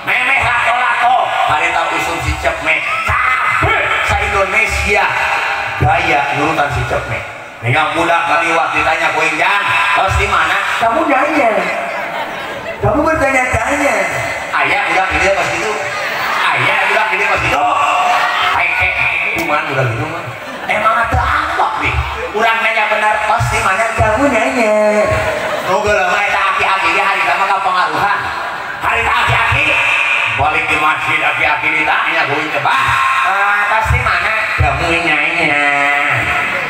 Memeh lako-lako harita usum si Cepme kabeh sa Indonesia gaya nurutan si Cepme. Ningang budak kaliwat ditanya ku Injang, "Tos di mana?" Kamu nanya. Kamu bertanya-tanya. Aya budak di dieu kos kitu. Aya budak di dieu kos kitu. Heke kumaha budak kitu mah. Emang teu angkok nih. Urang nanya bener tos di mana? Kamu nanya. Nu geuleuh mah eta aki-aki ge harita mah kapangaruhan. Harita aki-aki balik di masjid aki-aki ditanya ku ieu bah. Tos di mana? Kamu nanya.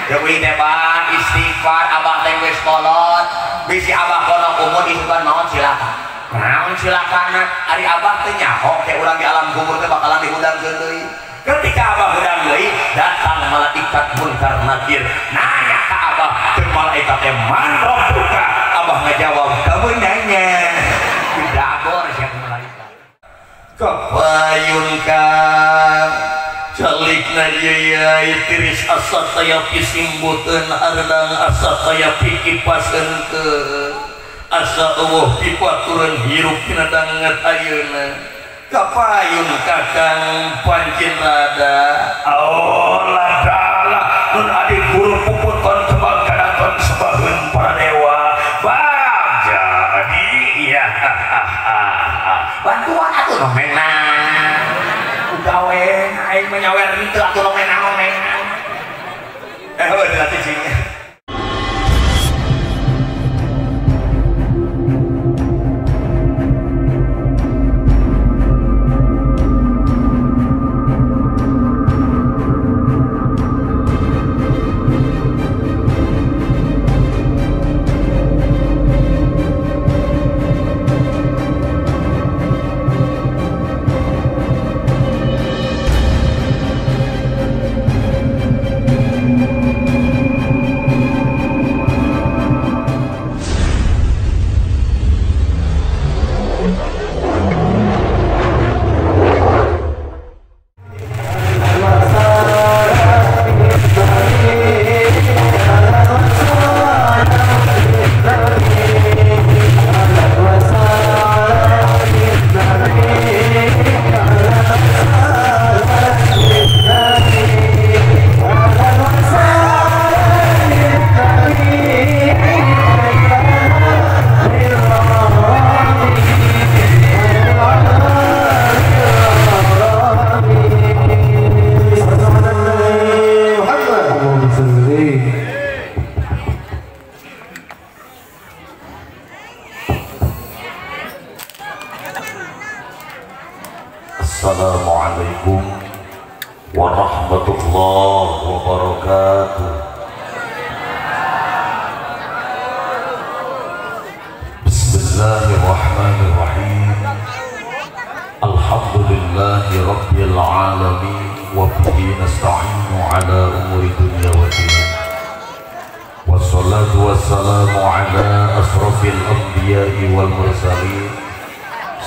Deui teh bah istighfar abah teh geus kolot. Bisi abah kono umur isukan maot silakan. Naon silakana? Ari abah teh nyaho teh urang di alam kubur teh bakalan dihudangkeun deui. Ketika abah hudang deui, datang malaikat munkar nakir nanya ka abah, ceuk malaikat teh man rabbuka? Abah ngajawab, kamu nanya. Didagor sia malaikat. Kapayun ka calikna yai tiris asa taya pisimbuteun hardang asa taya pikipaseunkeun asa eueuh pipatureun hirup dina danget ayeuna kapayun kakang pancen rada oh ladalah nun adi guru puputon kebang kadaton sebaheun para dewa bang jadi iya bantuan atuh nu menang gawe aing menyawer henteu atuh nu menang heuh dilatih cing. Assalamualaikum warahmatullahi wabarakatuh. Bismillahirrahmanirrahim. Alhamdulillahi rabbil alamin wa bihi nasta'inu ala umuri dunya wa din. Wassalatu wassalamu ala asrafil anbiya'i wal mursalin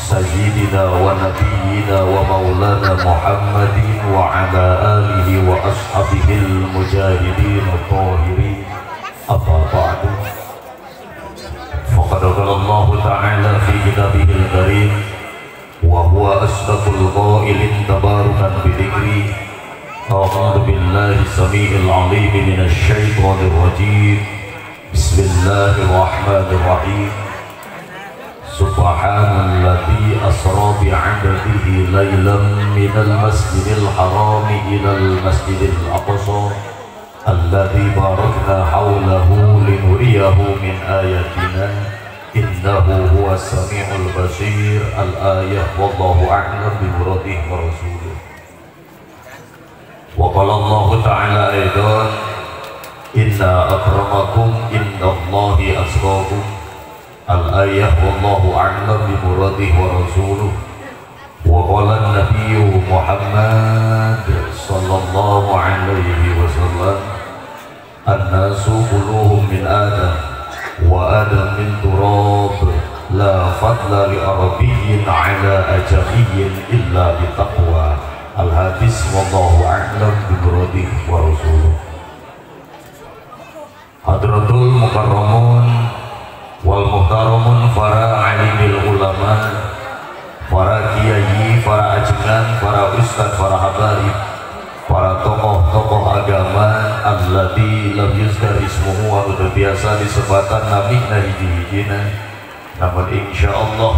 sayyidina wa nabiyyina wa maulana Muhammadin wa ala alihi wa ashabihil mujahidin at-tahirin. Amma ba'du. Faqad qala Allah ta'ala fi kitabihil karim wa huwa asdaqul qailin tabarukan bi dzikri. A'udzu billahi samii'il 'aliim minasy syaithanir rajim. Bismillahirrahmanirrahim. Subhanalladzi asra bi'abdihi laylan minal masjidil harami ilal masjidil aqsa alladzi barakna hawlahu linuriyahu min ayatina innahu huwas samiul basir. Al-ayah wallahu a'lam bi muradihi wa rasulih. Wa qala Allah ta'ala aidan inna akramakum indallahi atqakum. Al-ayah wallahu a'lam bi muradihi wa rasuluh. Wa qala an-nabiyyu Muhammad sallallahu alaihi wasallam an-nasu kulluhum min Adam wa Adam min turab la fadla li arabiyyin ala ajamiyyin illa bi taqwa. Al-hadis wallahu a'lam bi muradihi wa rasuluh. Hadratul mukarramun wal muhtaramun para alimil ulama, para kiai para ajengan, para ustad, para habaib, para tokoh-tokoh agama alladzi lam yuzkar ismuhu anu teu biasa disebatan namina hiji-hijina. Namun insyaallah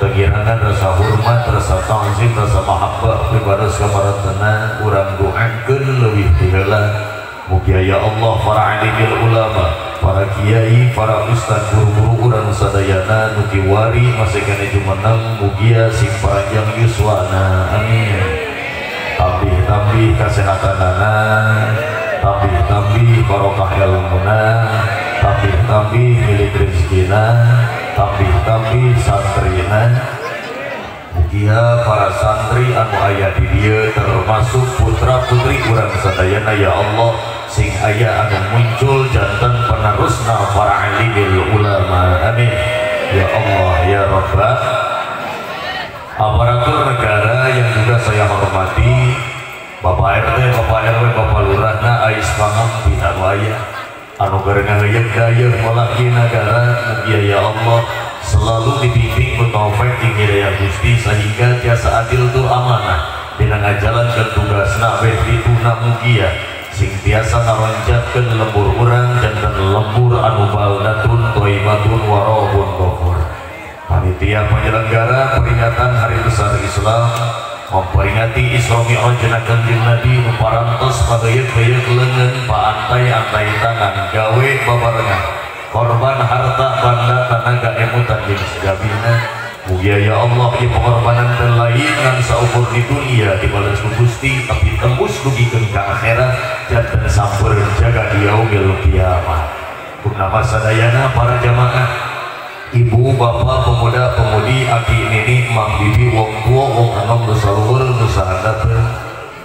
tegirangan rasa hormat, rasa ta'zim, rasa mahabbah kepada samarantana urang doakeun leuwih ti heula. Mugia ya Allah para alimil ulama, para kiai, para ustad, guru-guru urang sadayana nu kiwari masih keneh jumeneng mugia sing paranjang yuswana. Amin. Tambih-tambih kasehatanana, tambih-tambih barokah ilmuna, tambih-tambih milik rezekina, tambih-tambih santrina. Mugia para santri anu aya di dieu termasuk putra-putri urang sadayana ya Allah sing aya anu muncul janten penerusna para alimil ulama. Amin ya Allah ya Rabbal. Aparatur negara yang juga saya hormati, Bapak RT, Bapak RW, Bapak Lurahna ais pangam dina aya anu keur ngaheuyeut dayeuh molaki nagara. Mugia ya Allah selalu dibimbing ku taufik jeung hidayah Gusti sehingga tiasa adil tur amanah dina ngajalankeun tugasna beh dituna. Mugia sing tiasa ngaronjatkeun lembur urang janten lembur anu baldatun thayyibatun wa rabbun ghafur. Panitia penyelenggara peringatan Hari Besar Islam memperingati Isra Mi'raj Kanjeng Nabi nu parantos pageuyeut-geuyeut leungeun paantai-antai tangan gawe babarengan korban harta banda tenaga emutan jeung segabina. Mugia ya Allah ieu pengorbanan teh lain ngan saukur di dunia dibales ku Gusti tapi tembus dugikeun ka akhirat janten sampeureun jaga di yaumil kiamah. Purnama sadayana para jamaah, ibu, bapak, pemuda, pemudi, aki, nini, mang, bibi, wong tua, wong enom, nu saluhur, nu sahandapeun,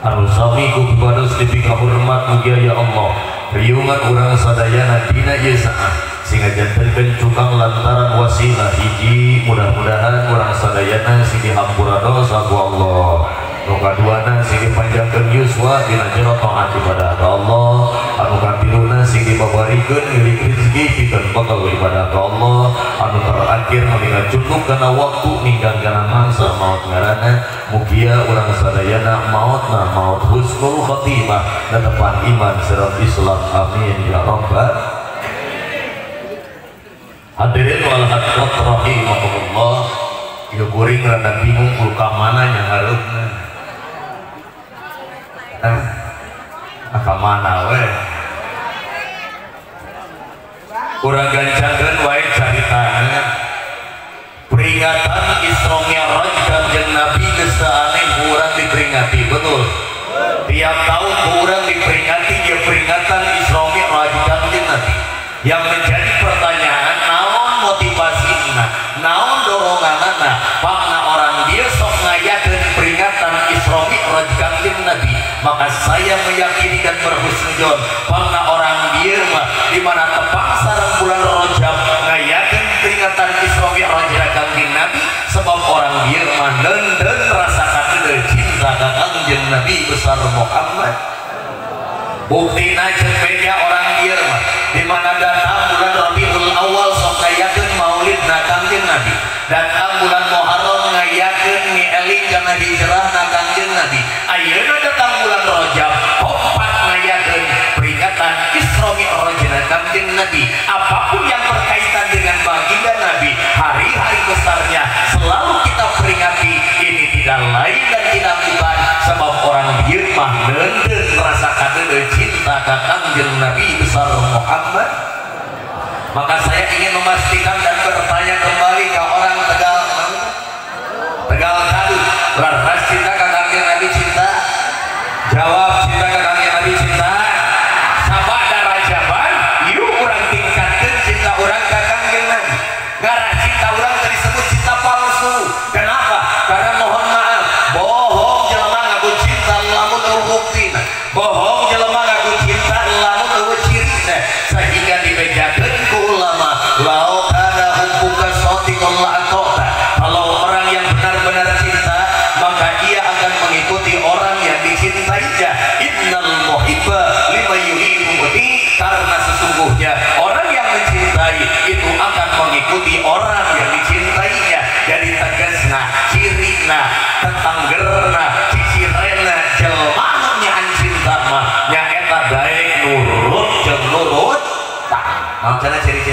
anu sami ku pibados dipikahormat. Mugia ya Allah riungan urang sadayana dina ieu saat sing ngajantenkeun cukang lantaran wasilah hiji mudah-mudahan urang sadayana sing dihampura dosa ku Allah, nu kaduana sing dipanjangkeun yuswa dina jero taat ibadah ka Allah, anu katiluna sing dibabarikeun milik rezeki pikeun bekal ibadah ka Allah, anu terakhir meningal cukup kana waktu ninggang kana mangsa maot ngaranna. Mugia urang sadayana maotna maot husnul khotimah netepan iman sareng Islam. Amin ya rabbal. Hadirin wal hadirat rahimakumullah. Ieu kuring rada bingung kudu ka mana nya hareupna. Ka mana we? Urang gancangkeun wae caritana. Peringatan Isra Mi'raj Kanjeng Nabi geus teu aneh urang diperingati, betul. Tiap tahun urang diperingati ieu peringatan Isra Mi'raj Kanjeng Nabi. Yang menjadi pertanyaan, naon motivasina, naon doronganana, pakna orang dia sok ngayakeun peringatan Isra Mi'raj Kanjeng Nabi. Maka saya meyakini dan berhusnudzon pakna orang dia mah di mana tepang sareng bulan Rajab ngayakeun peringatan Isra Mi'raj Kanjeng Nabi, sebab orang dia mah neundeun rasa kadeuleu cinta ka Kanjeng Nabi besar Muhammad. Buktina ceuk beja orang dia mah di mana datang bulan Rabiul Awal sok ngayakeun maulid na Kanjeng Nabi, datang bulan Muharram ngayakeun mieling kana hijrahna Kanjeng Nabi, ayeuna datang bulan Rajab kompak ngayakeun peringatan Isra Mi'raj Kanjeng Nabi. Apapun yang berkaitan dengan baginda Nabi, hari-hari besarnya selalu kita peringati. Ini tidak lain dan tidak bukan sebab orang dieu mah neundeun rasa kadeuleu cinta ka Kanjeng Nabi besar Muhammad. Maka saya ingin memastikan dan bertanya kembali ke orang Tegal, Tegal Kadu, laras cinta ka Kanjeng Nabi cinta? Jawab, cinta ka Kanjeng Nabi cinta? Sabada Rajaban, yuk urang tingkatkeun cinta urang ka Kanjeng Nabi. Ngarah cinta urang teu disebut cinta palsu. Kenapa? Karena mohon maaf, bohong jelema ngaku cinta lamun eueuh buktina, bohong jelema ngaku cinta lamun eueuh cirina, sehingga dibejakeun ku ulama, lau kana hubbuka shadiqan la ata'ta. Kalau orang yang benar-benar cinta, maka ia akan mengikuti orang yang dicintainya. Innal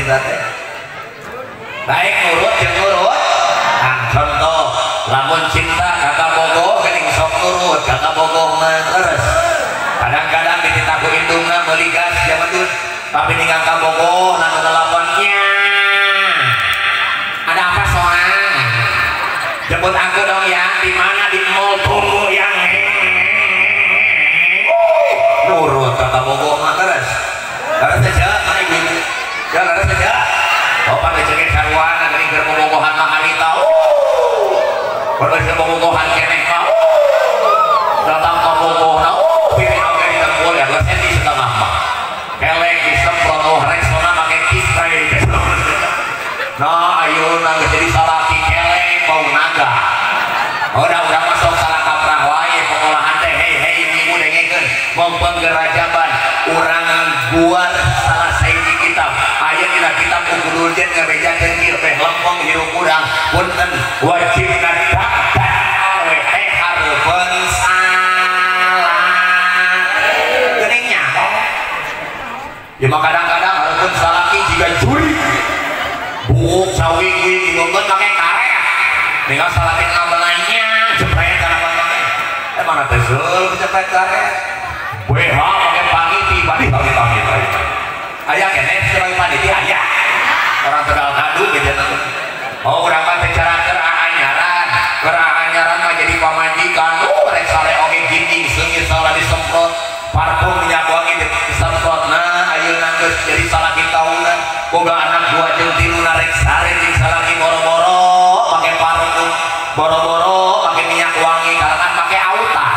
cinta teh. Baik nurut jeung nurut. Nah, contoh lamun cinta kata bogoh geuning sok nurut, kata bogoh mah leres. Kadang-kadang dititah ku indungna meuli gas zaman dulu, tapi ninggal ka bogoh na telepon nya. Ada apa soang? Jemput aku dong ya, di mana di mall tunggu yang nurut kata bogoh mah leres. Leres saja, mana ibu? Ya leres saja. Bapak ngecengin sarwana geuning keur bobogohan mah harita. Keur bobogohan keneh mah. Datang ka bogohna, piring oge ditempul ya geus senti setengah mah. Kelek disemprot oh Rexona make kispray. Nah, ayeuna geus jadi salaki kelek bau naga. Udah urang mah sok salah kaprah wae pengolahan teh hei hei ibu dengekeun mompeng gerajaban urang buat salah sahiji kitab. Aya dina kitab Uqudul Jen ngabejakeun kieu teh lempeng hirup urang punten wajib ngadak dan awe teh hareupeun salah. Geuning nyaho. Ya mah kadang-kadang hareupeun salaki jiga jurig. Buuk sawing-wing digongon make karet. Ninggal salaki ngabelanya jepret kana mana. Eh mana teh seul jepret karet. WH make paniti badi pamit-pamit. Aya keneh sebagai panitia aya. Orang Tegal Kadu gitu. Oh urang mah teh cara keur aanyaran. Keur aanyaran mah jadi pamajikan. Rek sare oge ginding seungit salah disemprot. Parfum minyak wangi disemprot. Nah ayeuna geus jadi salaki taunan. Boga anak dua jeung tilu rek sare jeung salaki boro-boro make parfum, boro-boro make minyak wangi karena make autan.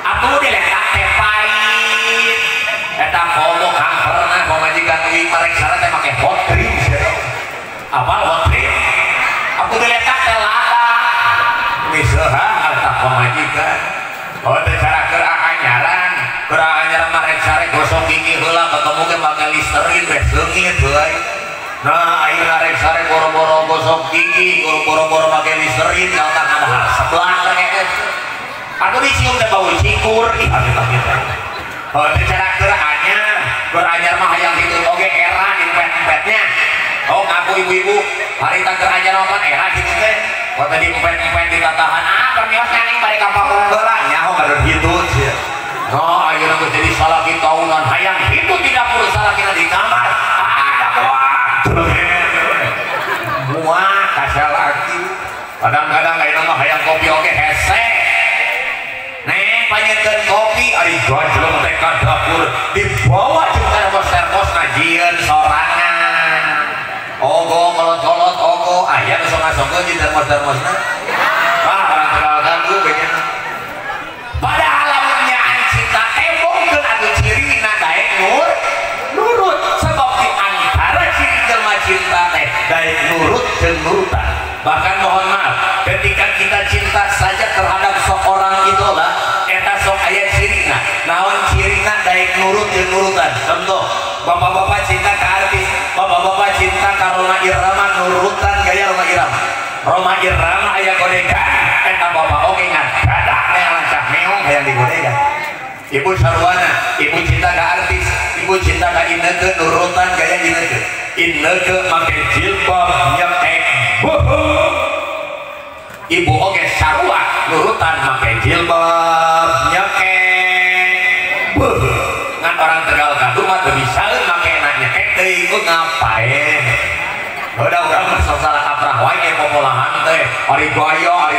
Atuh diletak teh pahit. Eta komo kang pernah pamajikan uing marek sare teh make hot cream sia. Apal hot cream? Atuh diletak teh lada. Miseha eta pamajikan. Oh teh cara keur aanyaran, keur aanyaran marek sare gosok gigi heula ketemu ge make Listerine beh seungit heuy. Nah ayeuna rek sare boro-boro gosok gigi, boro-boro make Listerine kaltah ngadahar sebelah teh. Atuh dicium teh bau cikur ih amit-amit. Oh teh cara keur anyar mah hayang hitut oge era diempet-empetnya. Oh ngaku ibu-ibu harita keur anyar mah era kitu teh. Oh tadi empet-empet ditatahan ah permios neng bari ka pamung heula nyaho gaduh hitut sia. Oh ayeuna geus jadi salaki taunan hayang hitut di dapur salakina di kamar. Ah da muak ka salaki. Kadang-kadang ayeuna mah hayang kopi oge hese. Neng panyeunkeun kopi ari gajleng teh ka dapur dibawa jeung termos-termosna jieun sorangan. Ogo kolot-kolot ogo aya nu sok ngasongkeun di termos-termosna. Ah orang Tegal Kadu beunyeun. Padahal lamun nyaan cinta embongkeun atuh cirina daek nurut sebab di antara ciri jelema cinta teh daek nurut jeung nurutan. Bahkan mohon maaf, ketika kita cinta saja terhadap seorang idola, eta sok aya cirina. Naon cirina daek nurut jeung nurutan. Contoh, bapak-bapak cinta ke artis, bapak-bapak cinta ka Rhoma Irama nurutan gaya Rhoma Irama. Rhoma Irama aya godegan, eta bapak oge ngadadak lancah meong hayang digodegan. Ibu sarwana, ibu cinta ka artis, ibu cinta ka Inneke nurutan gaya Inneke. Inneke make jilbab nyekek bohong. Ibu oge sarua nurutan make jilbab nyekek bohong. Ngan orang Tegal Kadu mah teu bisaeun make na nyekek teuing ngapain. Udah urang mah sok salah kaprah wae popolahan teh. Ari gaya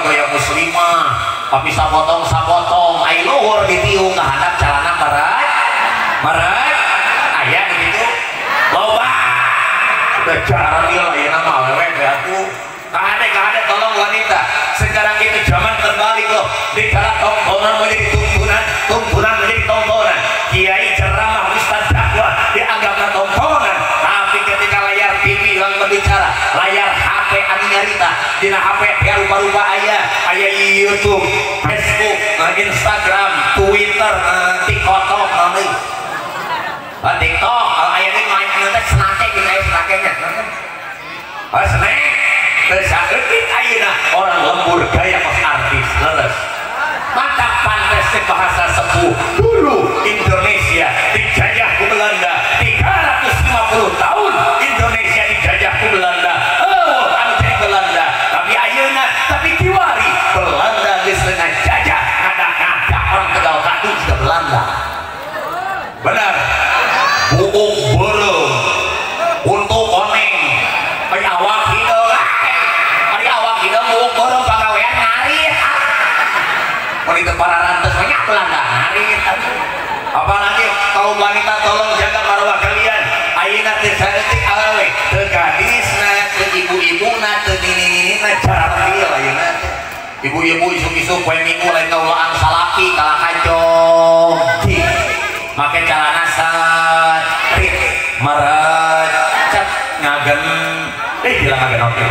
gaya muslimah. Tapi sapotong-sapotong ai luhur ditiung ka handap calana berat. Berat aya begitu. Loba. Udah jarang ieu ayeuna mah awewe teh atuh. Kahade tolong wanita. Sekarang itu zaman terbalik loh. Dikala tontonan menjadi tuntunan, tuntunan menjadi tontonan. Kiai ceramah ustaz dakwah dianggapna tontonan. Tapi ketika layar TV yang berbicara, layar HP anu nyarita, dina HP teh rupa-rupa aya, aya YouTube, Facebook, Instagram, Twitter, TikTok naon deui. TikTok, aya deui main teh senake jeung aya senakenya. Ah senek. Teu saeutik ayeuna orang lembur gaya kos artis leres. Mantap pantes bahasa sepuh. Dulu Indonesia dijajah ku Belanda 350 Mun itu para rantes banyak Belanda ngarit. Apalagi kaum wanita tolong jaga marwah kalian. Ayeuna teu saeutik awewe, teu gadisna, teu ibu-ibuna, teu nini-ninina cararil ayeuna teh. Ibu-ibu isuk-isuk poe Minggu lain kaulaan salaki kalah kacong. Make calana satrit marecet ngagen bilang ngagen oke.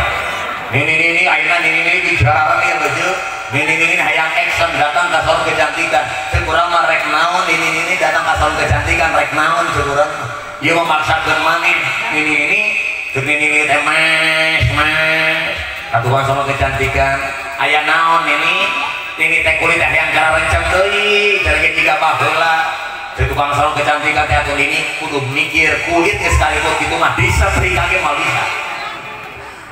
Nini-nini ayeuna nini-nini dicararil beujeut. Nini-nini hayang action datang ka salon kecantikan. Ceuk urang mah rek naon nini-nini datang ka salon kecantikan rek naon ceuk urang mah. Ieu mah maksakeun maneh nini-nini ceuk nini-nini teh mes mes ka tukang salon kecantikan aya naon nini nini teh kulit teh hayang kararenceng deui cenah ge jiga baheula. Ceuk tukang salon kecantikan teh atuh nini kudu mikir kulit geus kaliput kitu mah disetrika ge moal bisa.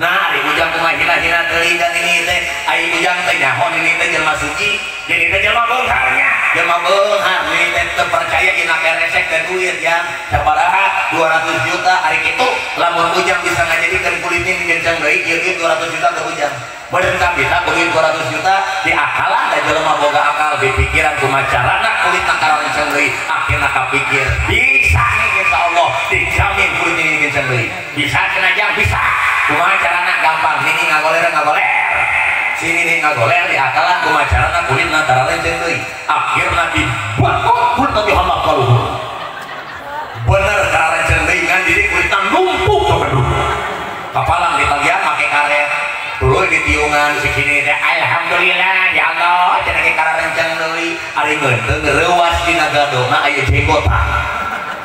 Nah, ari ujang kumaha hina-hina teuing ka nini teh, ari ujang teh nyaho nini teh jelema suci, nini teh jelema beungharnya, jelema beunghar nini teh teu percaya dina keresek teh duit yang sabaraha 200 juta ari kitu lamun ujang bisa ngajadikeun kulit nini kenceng deui ieu duit 200 juta ke ujang. Bener kita duit 200 juta diakalan da jelema boga akal dipikiran kumaha carana kulitna kararenceng deui, akhirna kapikir bisa nih insyaallah dijamin kulit nini kenceng deui. Bisa cenah jang bisa. Kumaha carana gampang nini ngagoler ngagoler sini nih ngagoler diakalan kumaha carana kulitna kararenceng deui akhirna dibuat pun tapi handap ka luhur bener kararenceng deui ngan diri kulitna numpuk ka bedug kapalang ditagihan make karet tuluy ditiungan sikini teh alhamdulillah ya Allah cenah ge kararenceng deui ari ngeuteung reuas dina gadona aya jenggotan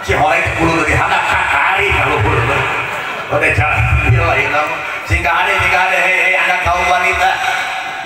si horeng teh kudu di handap kakari ka luhur. Udah jalan lain sehingga ada hei anak kaum wanita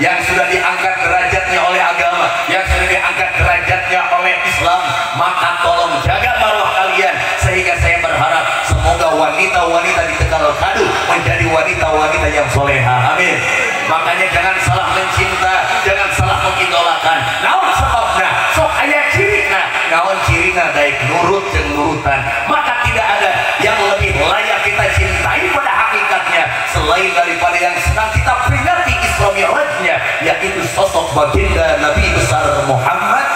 yang sudah diangkat derajatnya oleh agama, yang sudah diangkat derajatnya oleh Islam, maka tolong jaga marwah kalian sehingga saya berharap semoga wanita-wanita di Tegal Kadu menjadi wanita-wanita yang soleha. Amin. Makanya jangan salah mencinta, jangan salah mengidolakan. Naon sebabna? Sok aya cirina. Naon cirina daek nurut jeung nurutan. Maka tidak ada yang lebih layak kita cintai pada hakikatnya selain daripada yang sedang kita peringati Isra Mi'rajnya, yaitu sosok baginda Nabi besar Muhammad.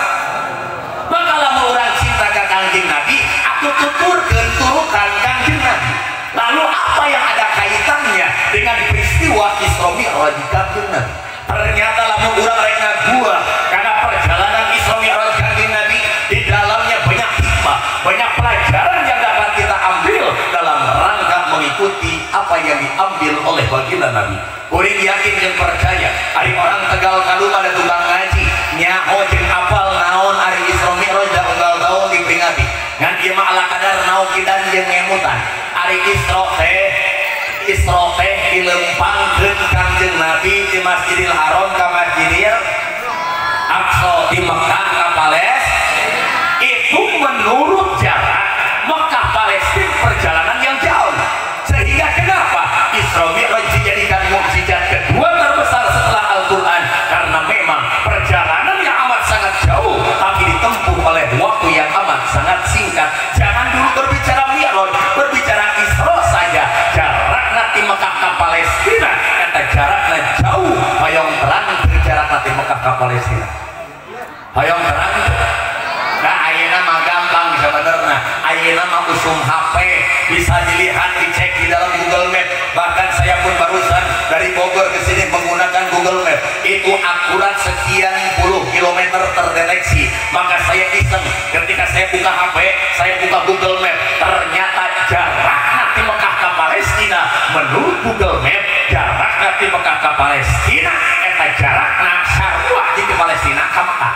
Maka lamun urang cinta ka Kangjeng Nabi, atuh tuturkeun turutan Kangjeng Nabi. Lalu apa yang ada kaitannya dengan peristiwa Isra Mi'raj Kangjeng Nabi? Ternyata lamun urang rek ngagua karena perjalanan Isra Mi'raj Kangjeng Nabi di dalamnya banyak hikmah, banyak pelajaran yang dapat kita ambil dalam rangka mengikuti apa yang diambil oleh baginda Nabi. Kuring yakin jeung percaya ari orang Tegal Kadu ada tukang ngaji nyaho jeung apal naon ari Isra Mi'raj da unggal taun diperingati. Ngan ieu mah ala kadar naokidan jeung ngemutan. Ari Isra teh dilempangkeun Kangjeng Nabi di Masjidil Haram ka Masjidil Aqsa di Mekah ka Palestina. Itu menurut jarak Mekah Palestina perjalanan yang jauh. Sehingga kenapa Isra Mi'raj dijadikan mukjizat kedua terbesar setelah Al-Quran? Karena memang perjalanan yang amat sangat jauh tapi ditempuh oleh waktu yang amat sangat singkat. Jangan dulu berbicara Mi'raj, berbicara Isra saja. Jarakna ti Mekah ka Palestina eta jarakna jauh. Hoyong terang jarakna ti Mekah ka Palestina. Hoyong terang. Nah ayeuna mah gampang sebenarnya. Ayeuna mah usum HP bisa dilihat, dicek di dalam Google Map. Bahkan saya pun barusan dari Bogor ke sini menggunakan Google Map. Itu akurat sekian puluh kilometer terdeteksi. Maka saya iseng ketika saya buka HP, saya buka Google Map. Ternyata jaraknya di Mekah ke Palestina menurut Google Map jaraknya di Mekah ke Palestina eta jaraknya sarua di Palestina ke Mekah.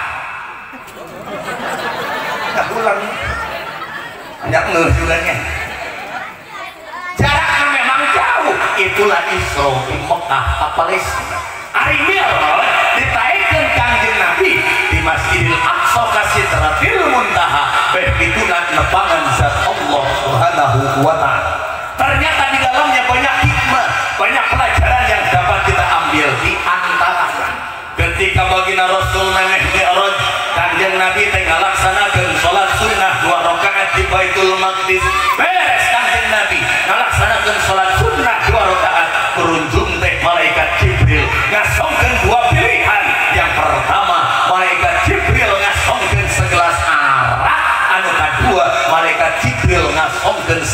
Ulang banyak juga nya. Jaraknya memang jauh. Itulah Isra di Mekah ke Palestina. Ari Mi'raj ditaikkeun Kangjeng Nabi di Masjidil Aqsa ka Sidratil Muntaha beh dituna nepangan zat Allah Subhanahu wa ta'ala. Ternyata di dalamnya banyak hikmah, banyak pelajaran yang dapat kita ambil. Di antaranya ketika baginda Rasul memeh Mi'raj, Kangjeng Nabi teh ngalaksanakeun salat sunnah 2 rakaat di Baitul Maqdis. Beres Kangjeng Nabi ngalaksanakeun salat sunnah 2 rakaat, berunjung teh malaikat Jibril ngasongkeun 2 pilihan. Yang pertama, malaikat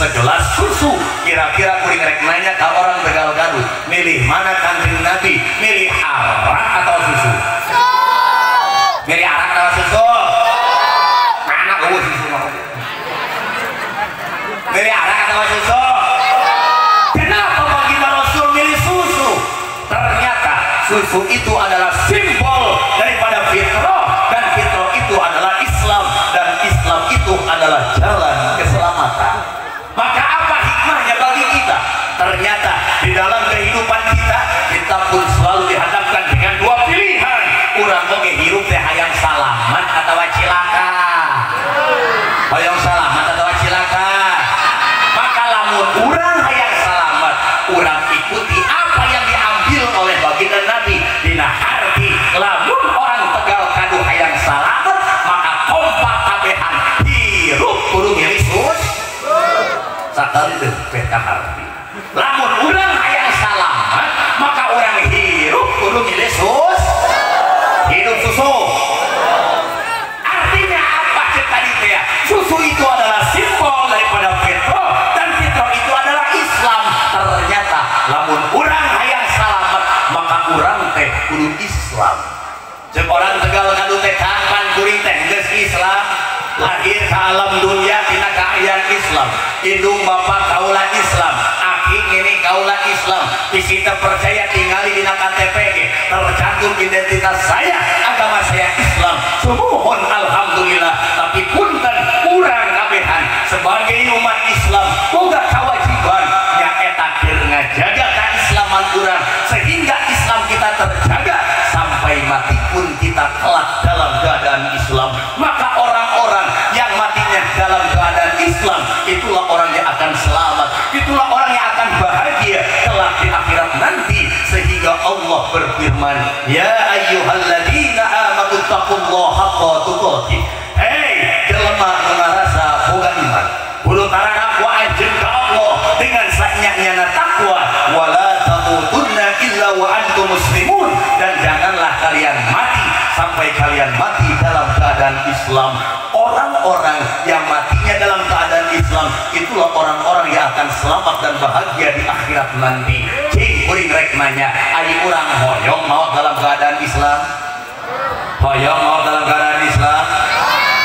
segelas susu. Kira-kira kuring rek nanya ka orang Tegal Kadu, milih mana Kanjeng Nabi? Milih arak atau susu? Milih arak atau susu? Mana eueuh susu mah? Milih arak atau susu? Kenapa baginda Rasul milih susu? Ternyata susu itu adalah simbol daripada fitrah, dan fitrah itu adalah Islam, dan Islam itu adalah jalan keselamatan. Maka apa hikmahnya bagi kita? Ternyata di dalam kehidupan kita, kita pun selalu dihadapkan dengan dua pilihan. Urang oge hirup teh hayang salamat atawa cilaka. Hayang salamat atawa cilaka. Maka lamun urang hayang salamat, urang ikuti apa yang diambil oleh baginda Nabi dina harti. Lamun orang Tegal Kadu hayang salamat, maka kompak kabehan hirup kudu milih sus. Sakali deh peh kaharti. Lamun urang hayang salamat, maka urang hirup kudu milih sus. Hidup susu. Artinya apa cek tadi teh? Susu itu adalah simbol daripada fitrah, dan fitrah itu adalah Islam. Ternyata lamun urang hayang salamat, maka urang teh kudu Islam. Cek orang Tegal Kadu teh kapan kuring teh geus Islam, lahir ke alam dunia tina kaayaan Islam, indung bapak kaula Islam, aki nini kaula Islam, bisi teu percaya tingali dina KTP ge tercantum identitas saya, agama saya Islam. Sumuhun alhamdulillah. Tapi punten urang kabehan sebagai umat Islam boga kewajiban nyaeta keur ngajaga keislaman urang sehingga Islam kita terjaga sampai mati pun kita kelak dalam keadaan Islam. Maka orang-orang yang matinya dalam keadaan Islam, itulah orang yang akan selamat, itulah orang yang akan bahagia kelak di akhirat nanti. Sehingga Allah berfirman, ya ayyuhalladzina amanu taqullaha haqqa tuqatih. Hei jelema nu ngarasa boga iman, kudu tarakwa anjeun ka Allah dengan sanyanya takwa, wala tamutunna illa wa antum muslimun, dan janganlah kalian mati sampai kalian mati dalam keadaan Islam. Orang-orang yang matinya dalam keadaan Islam, itulah orang-orang yang akan selamat dan bahagia di akhirat nanti. Cing kuring rek nanya, ari urang hoyong maot dalam keadaan Islam? Hoyong maot dalam keadaan Islam?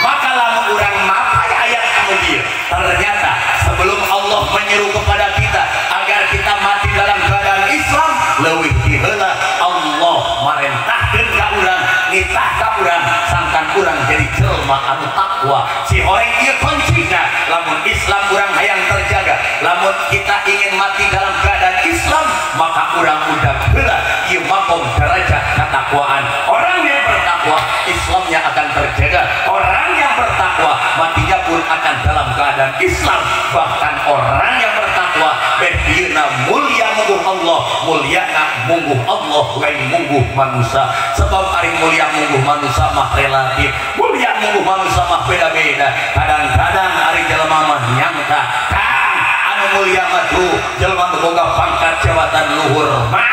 Maka lamun urang mapai ayat anu ieu, ternyata sebelum Allah menyeru kepada kita agar kita mati dalam keadaan Islam, leuwih ti heula Allah marentahkeun ka urang, nitah ka urang sangkan urang jadi jelma anu takwa. Si horeng ieu kuncina, lamun Islam urang hayang terjaga, lamun kita ingin mati dalam keadaan Islam, maka urang udah heula ieu makom derajat ketakwaan. Orang yang bertakwa, Islamnya akan terjaga. Orang yang bertakwa, matinya pun akan dalam keadaan Islam. Bahkan orang yang bertakwa berdina mulia mungguh Allah, mulia nak mungguh Allah, lain mungguh manusia. Sebab ari mulia mungguh manusia mah relatif, mulia mungguh manusia mah beda-beda. Kadang-kadang ari jelema mah nyangka kang anu mulia mah tuh jelema nu boga pangkat jabatan luhur mah,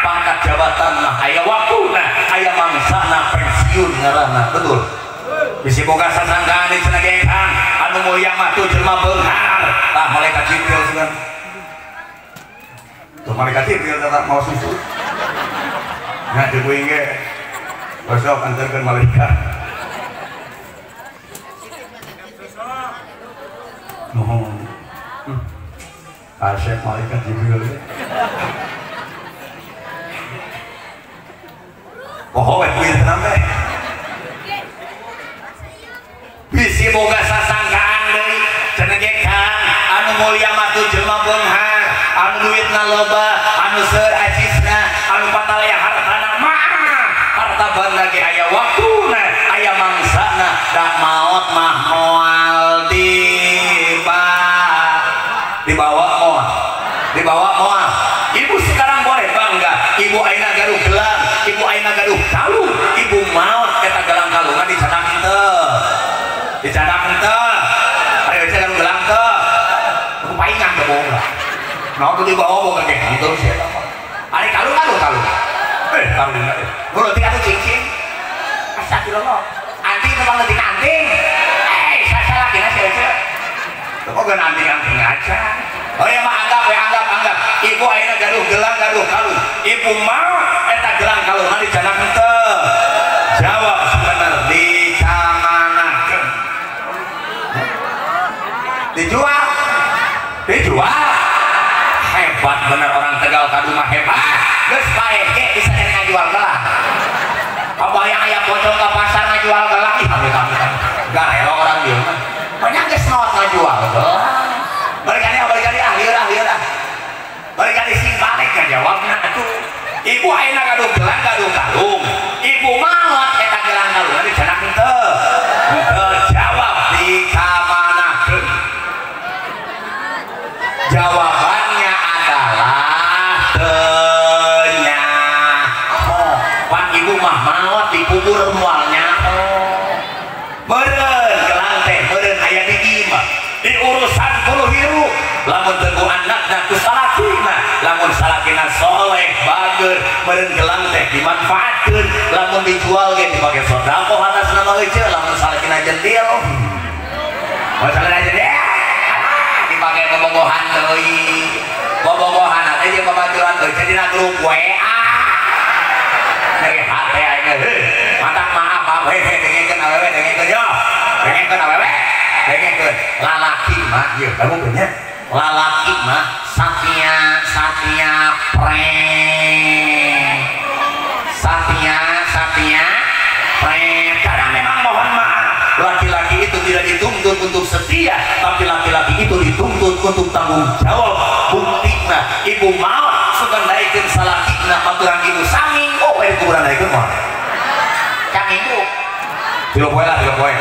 pangkat jabatan mah aya waktuna, aya mangsana pensiun ngaranna, betul? Bisi boga sasangkaan di cenah ge kang anu mulia mah tuh jelema beunghar. Tah malaikat Jibril sugan. Tuh malaikat Jibril tetap mau susu. Nah jeung kuing ge besok antarkeun malaikat. Nuhun. Asep malaikat Jibril. Poho we kuing tenang teh. Bisi boga sasangkaan deui cenah ge kang anu mulia mah tuh jelema beunghar, anu duitna loba, anu seur acisna, anu patalaya hartana mah. Harta banda ge aya waktuna, aya mangsana, da maot mah moal dibawa moal, dibawa moal. Ibu sekarang boleh bangga, ibu ayeuna gaduh gelang, ibu ayeuna gaduh kalung, ibu maot eta gelang kalungan dicanak henteu. Dicanak henteu. Ari eueuh gaduh gelang teu. Aku paingan teu boga. Naon tuh dibawa boga ge henteu sia eta mah. Ari kalung kalung kalung. Kalung teh. Nu leutik atuh cincin. Astagfirullah. Anting teu leutik anting. Sasalakina sia eueuh. Teu boga Bukan anting-anting aja. Oh ya mah anggap we anggap. Ibu ayeuna gaduh gelang gaduh kalung. Ibu mau eta gelang kalungna dicanak henteu? Jawab sebener dicamanakeun. Dijual. Dijual. Hebat bener orang Tegal kadu mah hebat. Geus paeh ge bisa kena ngajual gelang. Kabayang aya pocong ka pasar ngajual gelang ih amit-amit. Garelo orang dieu mah. Banyak geus maot ngajual gelang. Balik kali ah lieur ah. Balik kali sing balik ka jawabna atuh. Ibu ayeuna gaduh gelang gaduh kalung. Ibu maot eta gelang kalungna dicanak henteu. Henteu jawab dikamanakeun. Jawabannya adalah teu nyaho. Pan ibu mah maot dikubur moal nyaho. Meureun gelang teh meureun aya di imah. Di urusan kudu hirup. Lamun teu ku anakna ku salakina, lamun salakina soleh bager meureun gelang teh dimanfaatkeun, lamun dijual ge dipake sedekah atasna mah heuceu, lamun salakina jendil. Mun salakina jendil dipake bobogohan deui. Bobogohan teh jeung babaturan heuceu dina grup WA. Nyeri hate aing heuh. Matak maaf maaf heuh dengekeun awewe dengekeun yo. Dengekeun awewe. Dengekeun lalaki mah ieu kamu nya. Lalaki mah satya satya preng. Satya satya preng. Karena memang mohon maaf, laki-laki itu tidak dituntut untuk setia, tapi laki-laki itu dituntut untuk tanggung jawab. Buktina ibu mau sugan daekeun salakina baturan ibu saminggu we kuburan daekeun moal. Saminggu. Tilu poe lah, tilu poe.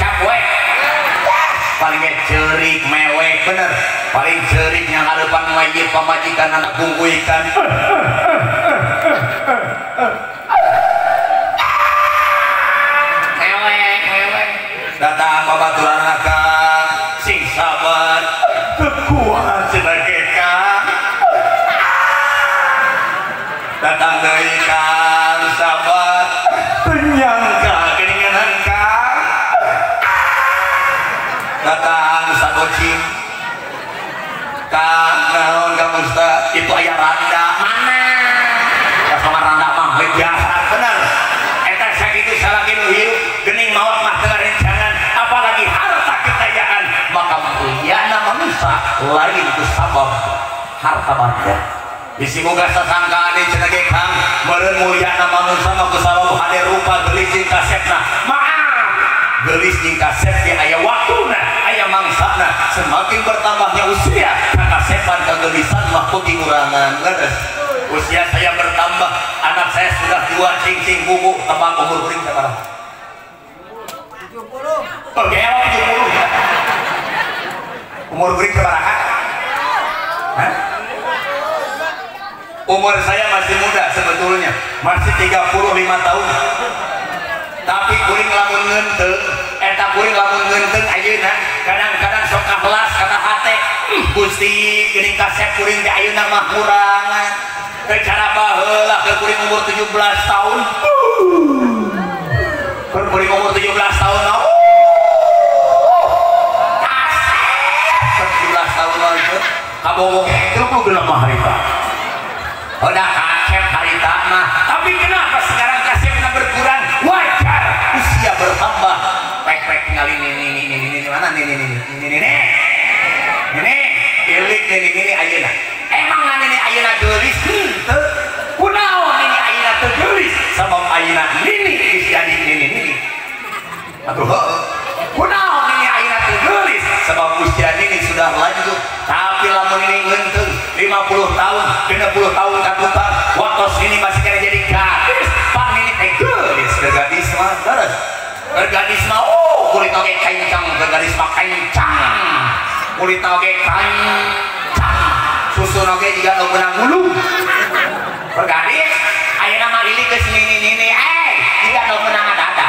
Sapoe. Paling cerik mewek bener, paling cerik yang hadapan mayit pamajikan anak bungku ikan. Mewek mewek datang babaturan akang sing sabar kekuatan cenah kang datang deui kang sabar ternyangka keringanan kang datang sagocing kang naon kang Ustaz itu aya randa mana ya sama randa mah jahat bener eta sakitu salaki nu hirup geuning maot mah teu ngarencangan apalagi harta kekayaan maka mulyana manusia lain ku sabab harta banda bisi boga sasangkaan cenah ge kang meureun mulyana manusia mah ku sabab hade rupa geulis jeung kasepna maaf geulis jeung kasep ge aya waktuna aya mangsana semakin bertambahnya usia kakasepan kegelisan mah beuki ngurangan leres usia saya bertambah anak saya sudah dua cing-cing bubu tebak umur kuring sabaraha 70 oh gelo 70 umur kuring sabaraha hah? Umur saya masih muda sebetulnya masih 35 tahun tapi kuring lamun ngeunteung eta kuring lamun ngeunteung ayeuna kadang-kadang sok kahelas kana hate Gusti geuning kasep kuring teh ayeuna mah kurangan teu cara baheula keur kuring umur 17 tahun keur kuring umur 17 tahun mah kasep 17 tahun mah kabogoh 36 mah harita udah kasep harita mah tapi kenapa sekarang kasepna berkurang wajar usia bertambah pek-pek tinggal ini mana ini ilik ini ayeuna emang nini ayeuna geulis henteu kunaon nini ayeuna teu geulis sabab ayeuna nini geus jadi nini atuh heueuh kunaon nini ayeuna teu geulis sabab usia nini sudah lanjut tapi lamun nini ngeunteung 50 tahun 60 tahun ka tukang waktos nini masih kena jadi gadis pan nini teh geulis keur gadis mah terus keur gadis mah oh kulit oge kencang keur gadis mah kencang kulit oge kencang susu oge jiga nu meunang hulu keur gadis ayeuna mah ilik geus nini-nini jiga nu meunang ada.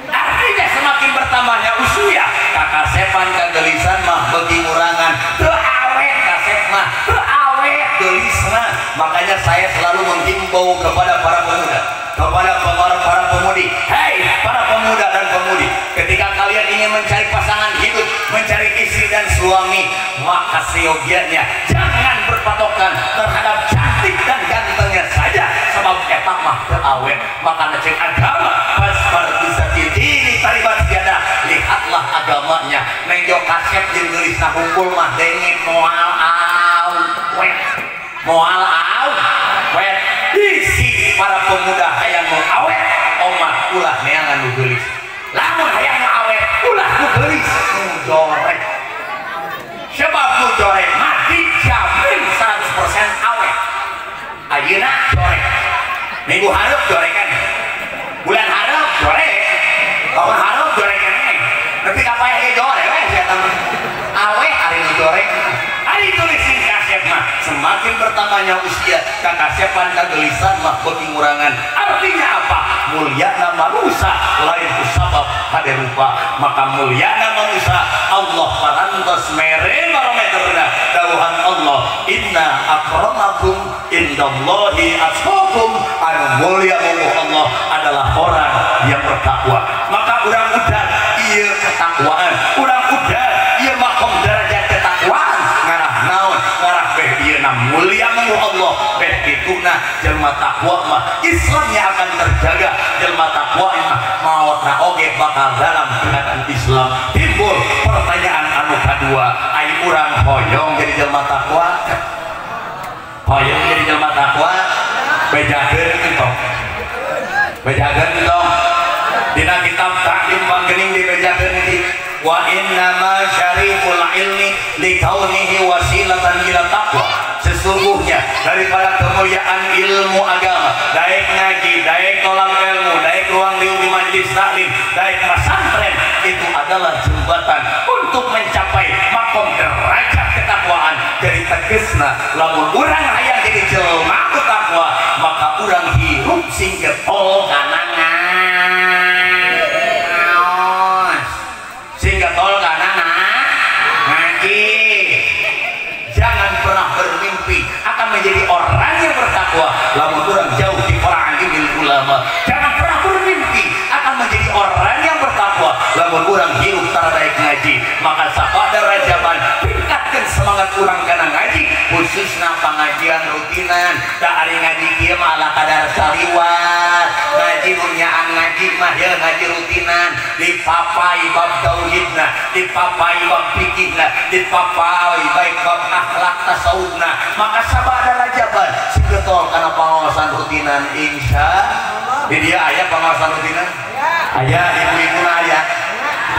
Artinya semakin bertambahnya usia kakasepan kagelisan mah beuki ngurangan teu awet kasep mah teu awet geulis mah. Makanya saya selalu menghimbau kepada para pemuda, kepada para pemudi, hei para pemuda dan pemudi, ketika kalian ingin mencari pasangan hidup, mencari istri dan suami, maka seyogianya jangan berpatokan terhadap cantik dan gantengnya saja, sebab eta mah teu awet. Maka cek agama pasbar bisa diri taribat tiada, lihatlah agamanya. Nengjo kasep jeung geulisna hungkul mah denge moal awet, moal awet. Isi para pemuda hayang nu awet, omat ulah neangan nu geulis. Lamun hayang nu awet, ulah nu geulis, nu jorek. Sebab nu jorek mah dijamin 100% awet. Ayeuna jorek, minggu hareup jorekan, bulan hareup jorek, tahun hareup jorekan nepi ka paeh ge jorek we sia tah. Awet ari nu jorek. Ari tulis sing kasep mah semakin bertambahnya usia, kakasepan kagelisan mah beuki ngurangan. Artinya apa? Mulyana manusia lain kusabab hade rupa. Maka mulyana manusia Allah parantos mere barometerna dawuhan Allah, inna akramakum indallahi atqakum. Anu mulia mungguh Allah adalah orang yang bertakwa. Maka urang udah ieu ketakwaan, urang udah ieu makom derajat ketakwaan ngarah naon, ngarah beh ieu na mulia mungguh Allah, beh kituna jelema takwa mah Islamnya akan terjaga, jelema takwa mah maotna oge bakal dalam keadaan Islam. Timbul pertanyaan anu kadua, ai urang hoyong jadi jelema takwa? Hoyong jadi jelema takwa? Bejakeun entong, bejakeun entong. Dina kitab Ta'lim panggening dibejakeun iki, wa innama syariful ilmi likaunihi wasilatan ila taqwa. Sesungguhnya daripada kemuliaan ilmu agama, daek ngaji, daek tolak ilmu, daek ruang liu di majelis taklim, daek pesantren, itu adalah jembatan untuk mencapai makom derajat ketakwaan. Jadi tegesna lamun urang hayang jadi jelema takwa, maka urang hirup sing getol kana ngaos, sing getol kana ngaji. Jangan pernah bermimpi akan menjadi orang yang bertakwa lamun urang jauh di para ulama. Jangan pernah bermimpi akan menjadi orang yang bertakwa lamun urang hirup tara daek ngaji. Maka sapada rajaban tingkatkan semangat urang kana ngaji, khususna pengajian rutinan. Da ari ngaji kieu mah ala kadar saliwat, ngaji nu nyaan ngaji mah ye ngaji rutinan, dipapai bab tauhidna, dipapai bab fikihna, dipapai baik bab akhlak tasawufna. Maka sabada rajaban sing getol kana pangaosan rutinan. Insya di dia aya pangaosan rutinan, aya ibu-ibu na aya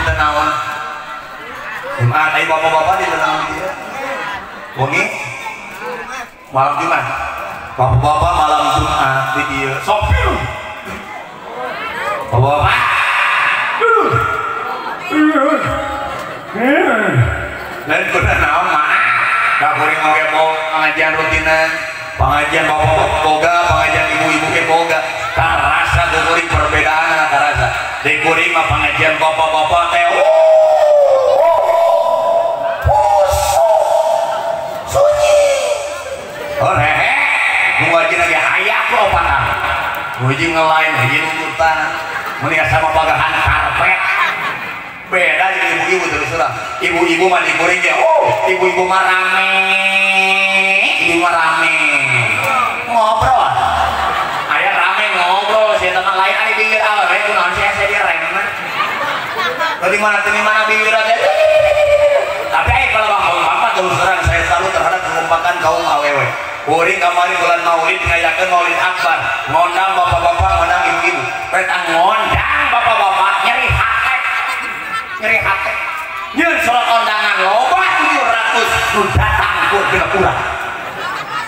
teu naon Jumat, aya bapak-bapak di naon dia wengi malam Jumat, bapak-bapak malam Jumat di dia sok bapak-bapak lain kuna naon maaf da kuring oge pengajian rutinan, pengajian bapak-bapak boga, pengajian ibu-ibu ge boga. Karasa kuring perbedaan karasa di kuring mah pengajian bapak-bapak teh sunyi, oh hehe nu ngaji lagi aya ku opatan, hiji ngelain hiji nuntutan, mun sama pagahan karpet. Beda jeung ibu-ibu terus terang. Ibu-ibu mah di kuring ge, oh ibu-ibu mah rame, ibu mah rame ngobrol, aya rame ngobrol sia teman lain ari pinggir awewe kunaon sia sia dia remna tadi mana tadi mana pinggir aja. Tapi aya kalau bapak terus terang saya selalu terhadap pengumpakan kaum awewe. Kuring kamari bulan Maulid ngayakeun Maulid Akbar, ngondang bapak-bapak, ngondang ibu-ibu. Reta ngondang bapak-bapak nyeri hate, nyeri hate. Nyeun surat kondangan loba 700 nu datang kur genep urang.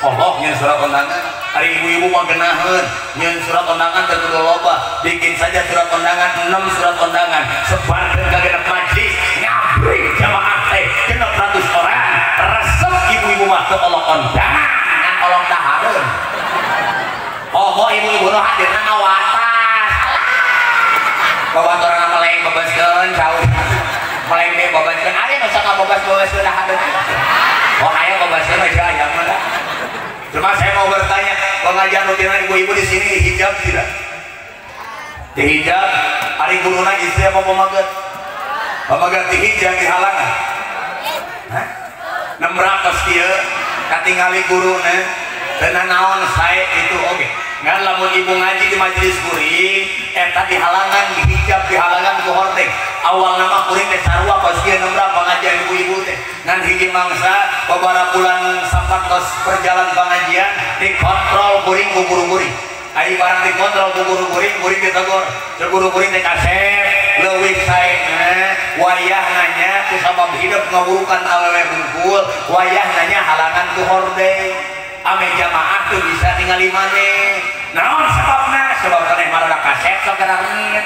Allah nyeun surat kondangan, ari ibu-ibu mah geunaheun, nyeun surat kondangan teu kudu loba, bikin saja surat kondangan 6 surat kondangan, sebarkeun ka genep majlis, ngabri jamaah teh 600 orang, resep ibu-ibu mah teu Allah kondangan, ngan Allah dahareun. Oh, ibu-ibu nu hadirna ngawatas. Babaturan meleng bebaskeun jauh. Meleng teh bebaskeun, ari nu sok ngabebas-bebaskeun dahareun. Oh, aya bebaskeun aja aya mah. Cuma saya mau bertanya, pengajian rutinan ibu-ibu di sini dihijab tidak? Dihijab, ari guruna istri apa pemaget? Pamagat dihijab di halangan. Hah? 600 kieu katingali guruna teu nanaon sae itu oge. Ngan lamun ibu ngaji di majelis kuring eta di halangan dihijab di halangan ku hordeng. Awal nama kuring teh sarua kos kieu nembrak pengajian ibu-ibu teh. Ngan hiji mangsa babara bulan sapat tos berjalan pengajian dikontrol kuring ku guru kuring. Ari barang dikontrol ku guru kuring, kuring ditegur. Ceuk guru kuring teh kasep leuwih saena wayah nanya ku sabab hidup ngawurukan awewe hungkul, wayah nanya halangan ku hordeng. Ame jamaah tuh bisa ningali maneh. Naon sebabna? Sebab keneh marada kasep sok garangit.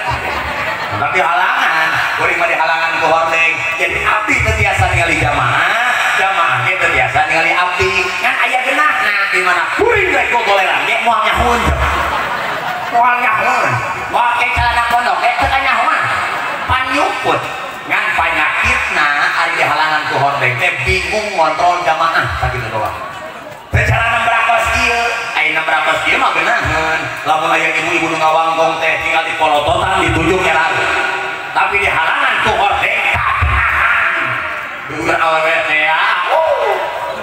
Tapi halangan, kuring mah dihalangan ku hordeng. Jadi abdi teu tiasa ningali jamaah, jamaah ge teu tiasa ningali abdi. Ngan aya geunahna di mana kuring rek gogoleran ge moal nyahoeun. Moal nyahoeun. Make calana pondok ge teu kanyahoan. Panyuput. Ngan panyakitna ari dihalangan ku hordeng teh bingung ngontrol jamaah sakitu doang. Secara nembrakos ieu, aya nembrakos ieu mah geunaheun. Lamun aya ibu-ibu nu ngawangkong teh tinggal dipolototan ditunjuk era. Tapi di halangan ku hordeng kagenahan. Duur awewe teh ya.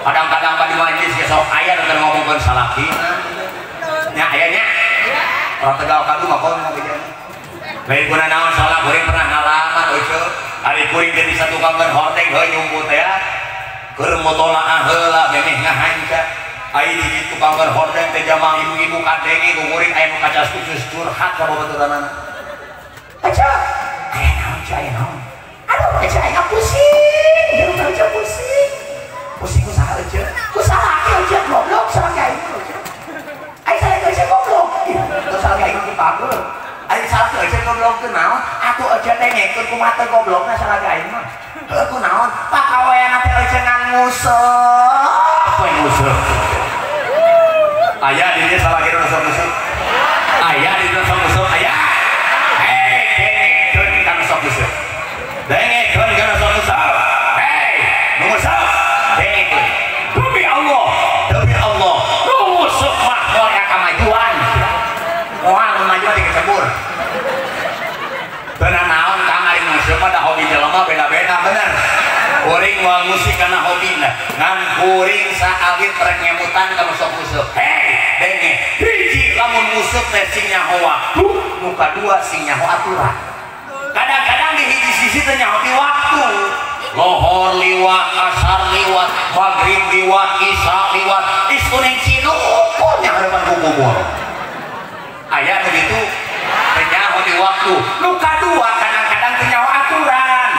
Kadang-kadang di majelis ge sok aya nu ngomongkeun salakina. Nya aya nya. Orang Tegal kadu mah kono bejana. Lain guna naon salah kuring pernah ngalaman euceu. Ari kuring jadi satukangeun hordeng heuh nyumput teh ya. Keur mutolaah heula memeh ngahanca. Ai di tukangkeun hordeng teh jamaah ibu-ibu kadenge ku kuring aya nu kacas khusus curhat ka babaturanana. Aca, aya naon ceu aya naon? Aduh, aca aya pusing. Jero aca pusing. Pusing ku saha euceu? Ku saha euceu goblok sareng aing euceu. Ai saha euceu goblok. Teu saha aing ku pagel. Ai saha euceu goblok teu naon? Atuh euceu dengekeun kumaha teu goblokna saha aing mah. Heuh ku naon? Pakaweana teh euceu ngan nguseup we nguseup. Aya di dieu salah kira nu sok nguseup. Aya di dieu sok nguseup aya. Hei, dengekeun kana sok nguseup. Dengekeun kana sok nguseup. Hei, nu nguseup dengekeun. Demi Allah, demi Allah, nu nguseup mah moal aya kamajuan. Moal nu maju dikecebur. Teu nanaon Kang ari nguseup mah da hobi jelema beda-beda bener. Kuring moal musik kana hobina. Ngan kuring saalit rek ngemutan ka nu sok nguseup. Hei, denge hiji lamun nguseup teh sing nyaho waktu, nu kadua sing nyaho aturan. Kadang-kadang di hiji sisi teh nyaho di waktu. Lohor liwat, asar liwat, maghrib liwat, isya liwat, istuning cinukur nya harapan ku kubur. Aya nu kitu teh nyaho di waktu. Nu kadua kadang-kadang teh nyaho aturan.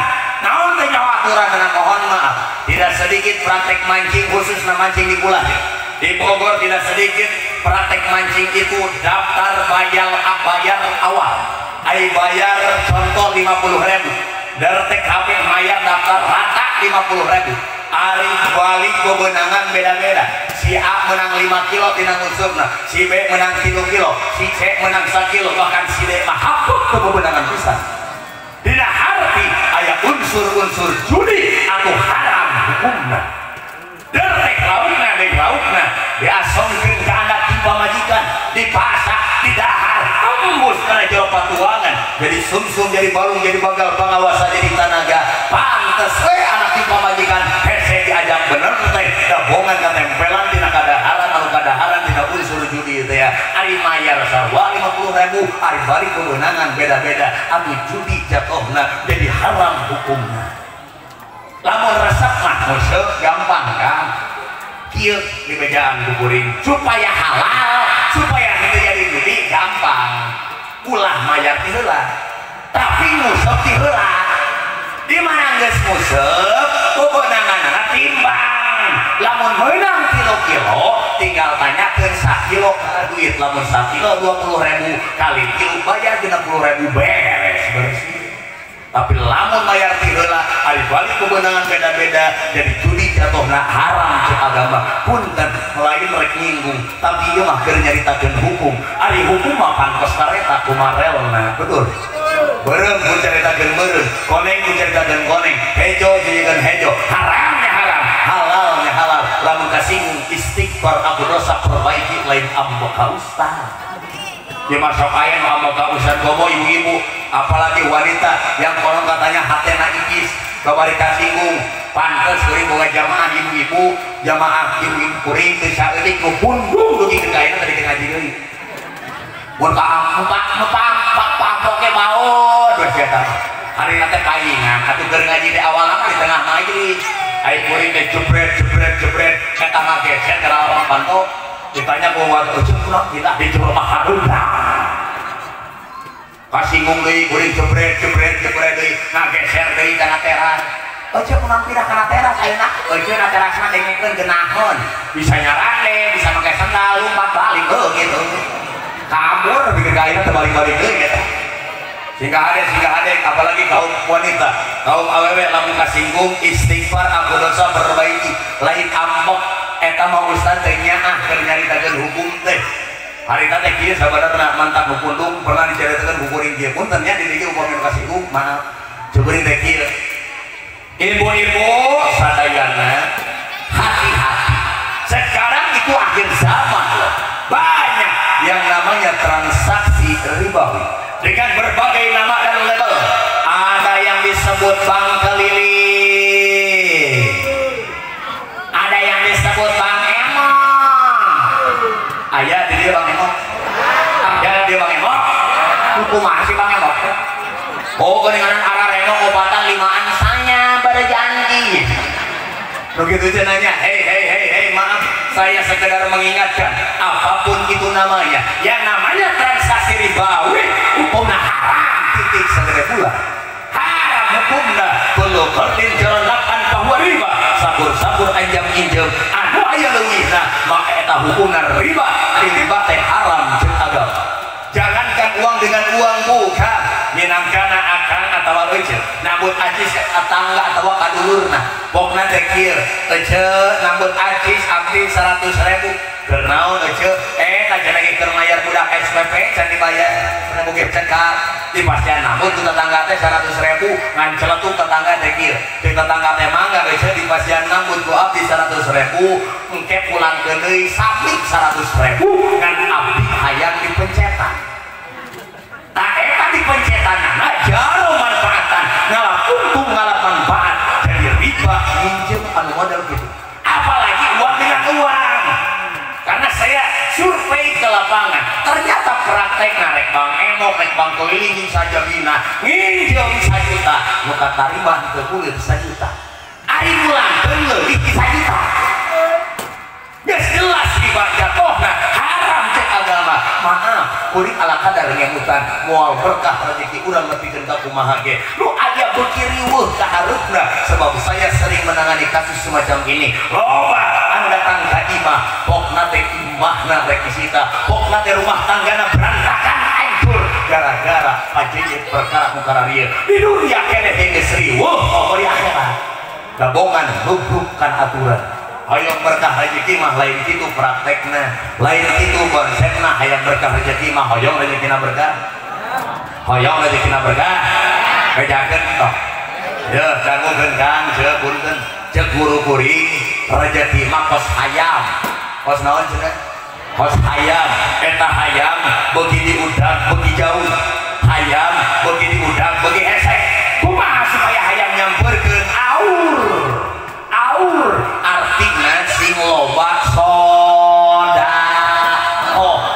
Naon teh nyaho aturan dengan mohon maaf. Tidak sedikit praktek mancing khususna mancing di Kulah. Di Bogor tidak sedikit praktek mancing itu daftar bayar awal. Ai bayar contoh 50.000. Dari TKP bayar daftar rata 50.000. Ari balik kewenangan beda-beda. Si A menang 5 kilo tina ngusupna, si B menang kilo-kilo, si C menang 1 kilo, bahkan si D mah hapuk kewenangan pisan. Dina harti aya unsur-unsur judi atau haram hukumna. Dertek laukna deui laukna diasongkeun ka anak ti pamajikan, dipasak, didahar, tembus kana jero patuangan, jadi sumsum, jadi balung, jadi bagal, pangawasa jadi tanaga. Pantes we anak ti pamajikan hese diajak bener teh dabongan katempelan tina kadaharan anu kadaharan tina unsur judi teh ya. Ari mayar sarua 50.000, ari balik kewenangan beda-beda, anu judi jatuhna jadi haram hukumna. Lamun resep mah nguseup gampang kan. Kieu di bejaan ku kuring supaya halal, supaya henteu jadi judi gampang. Ulah mayar ti heula. Tapi nguseup ti heula. Di mana geus nguseup, kewenanganna timbang. Lamun meunang kilo-kilo tinggal tanyakeun sakilo ka duit, lamun sakilo 20.000 kali kilo bayar 60.000 beres bersih. Tapi lamun mayar ti heula ari balik kewenangan beda-beda jadi judi jatuhna haram cek agama. Punten lain rek nyinggung tapi ieu mah keur nyaritakeun hukum. Ari hukum mah pangkos kareta kumarelna betul. Beureum mun caritakeun beureum, koneng mun caritakeun koneng, hejo caritakeun hejo, haramnya haram, halalnya halal. Lamun kasinggung istighfar aku dosa perbaiki lain ambek ka ustaz. Di masuk aya nu ambek ka Ustaz Gomo ibu-ibu, apalagi wanita yang konon katanya hatena ikis, babari kasinggung. Pantes kuring boga jamaah ibu-ibu, jamaah ibu-ibu kuring teu saeutik nu pundung dugi ka ayeuna tadi ngaji deui. Mun ka amplop ge baud we sia tah. Harina teh paingan atuh keur ngaji di awal mah di tengah majelis. Ai kuring teh jebret jebret jebret eta ngageser ka orang panto ditanya ku waktu ujung kunaon kita di jero mah hareuda. Kasinggung deui kuring jebret jebret jebret deui ngageser deui kana teras. Ece kunaon pindah kana teras ayeuna? Ece na teras mah dengekeun geunaheun. Bisa nyarande, bisa make sendal lompat balik heuh gitu. Kabur bikin ka ayeuna teh balik-balik deui gitu. Sehingga hade apalagi kaum wanita, kaum awewe lamun kasinggung istighfar aku dosa perbaiki, lain ambek eta mah ustaz teh nyaah keur nyaritakeun hukum teh. Harita teh kieu sabadarna mantak nu pundung pernah dicaritakeun ku kuring kieu punten nya di dieu upami nu kasinggung maaf. Cukuring teh kieu. Ibu-ibu sadayana hati-hati. Sekarang itu akhir zaman loh. Banyak yang namanya transaksi ribawi dengan berbagai nama dan label. Ada yang disebut bank keliling, ada yang disebut bank emok. Ayah di dia bank emok, ayah di dia bank emok. Kumaha sih bank emok? Oh, kedengaran arah remok obatan limaan saya berjanji. Begitu aja nanya, hei hei hei hei, maaf, saya sekedar mengingatkan, apapun itu namanya, yang namanya transaksi ribawi, hukumnya haram, titik segede pula. Haram hukumna, kullu qardin jaranakan bahwa riba, sabur-sabur anjam injem, anu aya leuwihna, maka eta hukumna riba, riba teh haram jeung agama. Jangankan uang dengan uang bukan, minangkana akang atawa ece, nambut acis tetangga atawa kadulurna. Pokna teh kieu, ece nambut acis abdi 100.000. Keur naon ece? Kajian lagi keur mayar budak SPP can dibayar, seribu ge can ka dipastian nambut ku tetangga teh 100.000, ngan celetuk tetangga teh kieu. Ceuk tetangga teh mangga ece dipastian nambut ku abdi 100.000, engke pulangkeun deui sablik 100.000, ngan abdi hayang dipencetan. Tak eta dipencetanana jaro manfaatan, ngalah untung ngalah manfaat, jadi riba minjem anu model gitu. Apalagi uang dengan uang. Karena saya survei ke lapangan, ternyata praktek narek bank emok, rek bank keliling sajabina, nginjem 1 juta, nu katarima teu kulir 1 juta. Ari mulangkeun leuwih ti 1 juta. Geus jelas riba jatuhna haram cek agama. Maaf, kuring ala kadar ngemutan moal berkah rezeki urang nepikeun ka kumaha ge. Nu aya beuki riweuh ka hareupna sebab saya sering menangani kasus semacam ini. Loba anu datang ka imah, pokna teh imahna rek disita, pokna teh rumah tanggana berantakan hancur gara-gara pajejet perkara ku kararieu. Di dunia keneh geus riweuh komo di akhirat. Gabongan nubrukkan aturan. Hayang berkah rezeki mah lain kitu praktekna, lain kitu konsepna. Hayang berkah rezeki mah hoyong rezekina berkah, hoyong rezekina berkah. Bejakeun toh, yeuh dangukeun Kang, ceuk punten, ceuk guru kuring rezeki mah kos hayam, kos naon cenah? Kos hayam, eta hayam beuki diudag beuki jauh, hayam beuki diudag beuki hese. Kumaha supaya hayam nyamperkeun aur? Aur artinya sing loba sodakoh.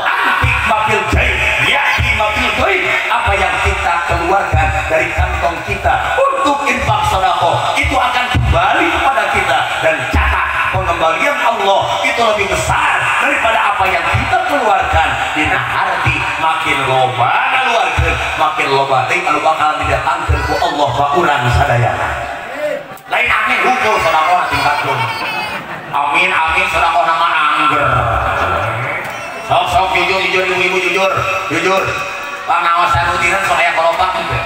Antik mafil jaib yaki mafil gaib. Apa yang kita keluarkan dari kantong kita untuk infak sodakoh itu akan kembali kepada kita, dan catat pengembalian Allah itu lebih besar daripada apa yang kita keluarkan. Dina harti makin loba ngaluarkeun makin loba teh anu bakal didatangkeun ku Allah ka urang sadayana. Lain amin hukum sodakoh tingkatkeun. Amin amin sodakoh nama angger. Sok sok jujur jujur ibu-ibu jujur jujur. Pangaosan rutinan sok aya koropak teu?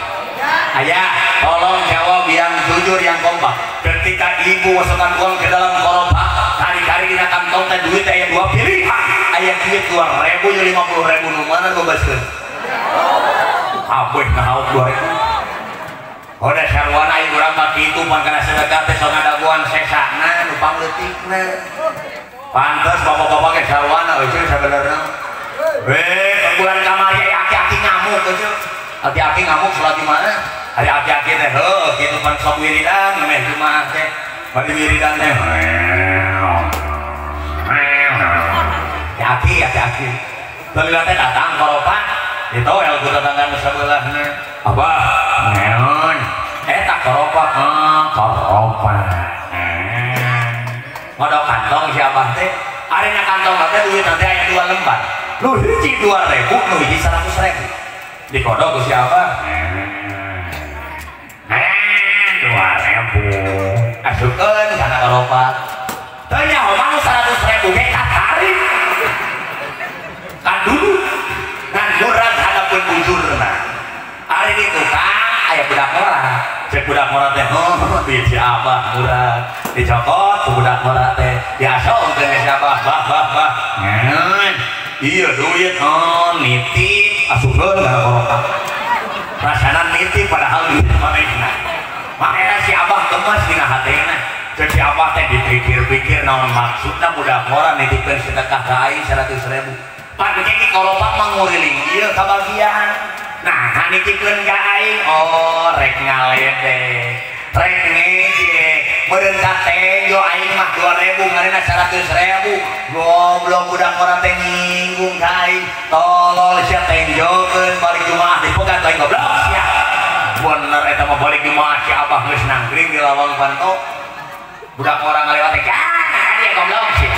Aya, tolong jawab yang jujur yang kompak. Ketika ibu masukkan uang ke dalam koropak, kari-kari dina kantong teh duit aya dua pilihan. Aya duit 2.000 jeung 50.000 nu mana bebaskeun? Kabeh ngahauk 2.000. Udah sarwana ieu urang mah kitu pan kana sedekah teh sok ngadaguan sesana nu pangleutikna. Pantes bapak-bapak ge sarwana eueuh sabenerna. Bulan kamari beuceuk aki-aki ngamuk salat di mana ari aki-aki teh heuh kitu pan sok wiridan meh jumaah teh bari wiridan teh aki aki balila teh datang koropak ditoel ku tetangga nu sabeulahna abah naon eta koropak koropak ngodok kantong si abah teh ari na kantong teh duit teh aya 2 lembar nu hiji 2.000 nu hiji 100.000 dikodok ku si abah 2.000 asupkeun kana koropak teu nyaho mah 100.000 ge katarik kan dulu ngan murad hadapun bujurna ari di tukang aya budak ngora cek budak ngora teh oh duit si abah murad dicokot ku budak ngora teh diasongkeun ka si abah bah bah bah ngan iya duit oh nitip asupkeun kana koropak rasana nitip padahal duit manehna makanya si abah gemes dina hatena cek si abah teh dipikir-pikir naon maksudna budak ngora nitipkeun sedekah ka aing 100.000 pan ki koropak mah nguriling ieu kabagian nah nitipkeun ka aing oh rek ngaledek rek ngejek meureun ka tenjo aing mah 2.000 ngarena 100.000 goblok budak ngora teh nyinggung ka aing tolol sia tenjokeun balik jumaah dipegat aing goblok sia bener eta mah balik jumaah si abah geus nangkring di lawang panto budak ngora ngalewat teh ah dia goblok sia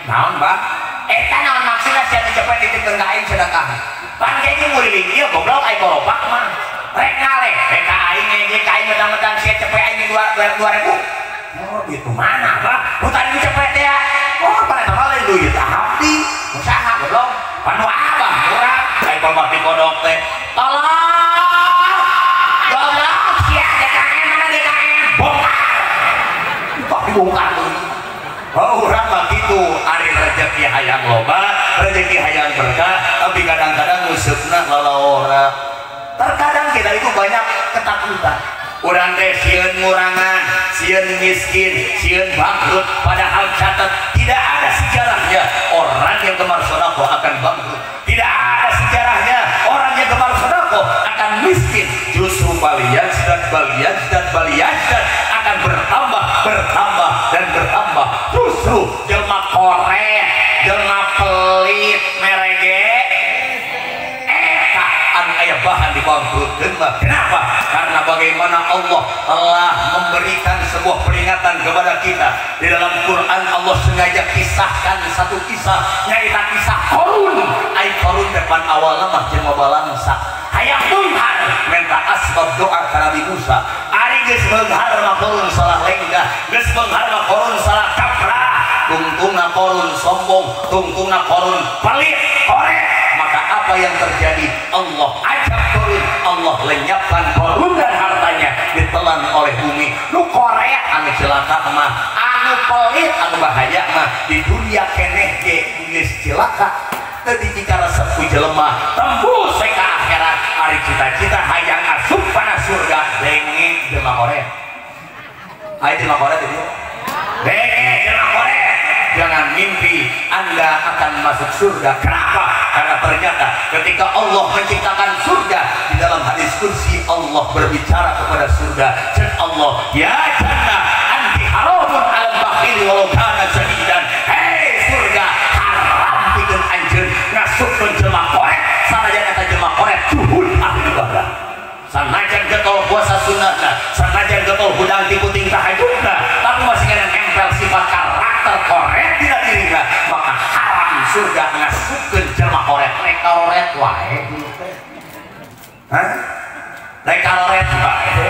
naon bah eta naon maksudna sia nu cepet nitipkeun ka aing sedekah pan ge nguriling ieu goblok aing koropak mah rek ngaleh rek ka aing ngejek ka aing mentang-mentang sia cepet aing 2.000 oh itu mana bah nu tadi cepet teh oh pan eta mah lain duit abdi usaha goblok pan nu abah murah aing kolbah dikodok teh tolong goblok sia DKM mana DKM bongkar kok dibongkar oh urang mah kitu ari rezeki hayang loba rezeki hayang berkah tapi kadang-kadang ngusupna lalaora terkadang kita itu banyak ketakutan urang teh sieun ngurangan sieun miskin sieun bangkrut padahal catat tidak ada sejarahnya orang yang gemar sedekah akan bangkrut tidak ada sejarahnya orang yang gemar sedekah akan miskin justru baliyajdat baliyajdat baliyajdat akan bertambah bertambah dan bertambah justru jelma koret jelma pelit merege eta anu aya bahan dibangkrutkeun mah kenapa? Karena bagaimana Allah telah memberikan sebuah peringatan kepada kita di dalam Quran. Allah sengaja kisahkan satu kisah nyaeta kisah Qarun. Ai Qarun depan awalna mah jelema balangsa hayang beunghar minta asbab doa ka Nabi Musa ari geus beunghar mah Qarun salah lenggah geus beunghar mah Qarun salah kaprah tungtungna Qarun sombong tungtungna Qarun pelit korek maka apa yang terjadi? Allah ajab Qarun, Allah lenyapkan Qarun dan hartanya ditelan oleh bumi. Nu korek anu celaka mah anu pelit anu bahaya mah di dunia keneh ge geus cilaka teu dicikaresep ku jelema tembus ka akhirat ari cita-cita hayang asup kana surga denge jelema korek aya jelema korek di dieu denge jelema korek jangan mimpi Anda akan masuk surga. Kenapa? Karena ternyata ketika Allah menciptakan surga di dalam hadis kursi Allah berbicara kepada surga cek Allah ya jannah anti haramun al bakhili walau kana syahidan hei surga haram pikeun anjeun ngasupkeun jelema korek sanajan eta jelema korek juhud ahli ibadah sanajan getol puasa sunnahna sanajan getol hudang ti puting tahajudna tapi masih kena nempel sifat karakter korek dina dirina maka haram surga ngasupkeun jelema korek rek karoret wae hah rek karoret wae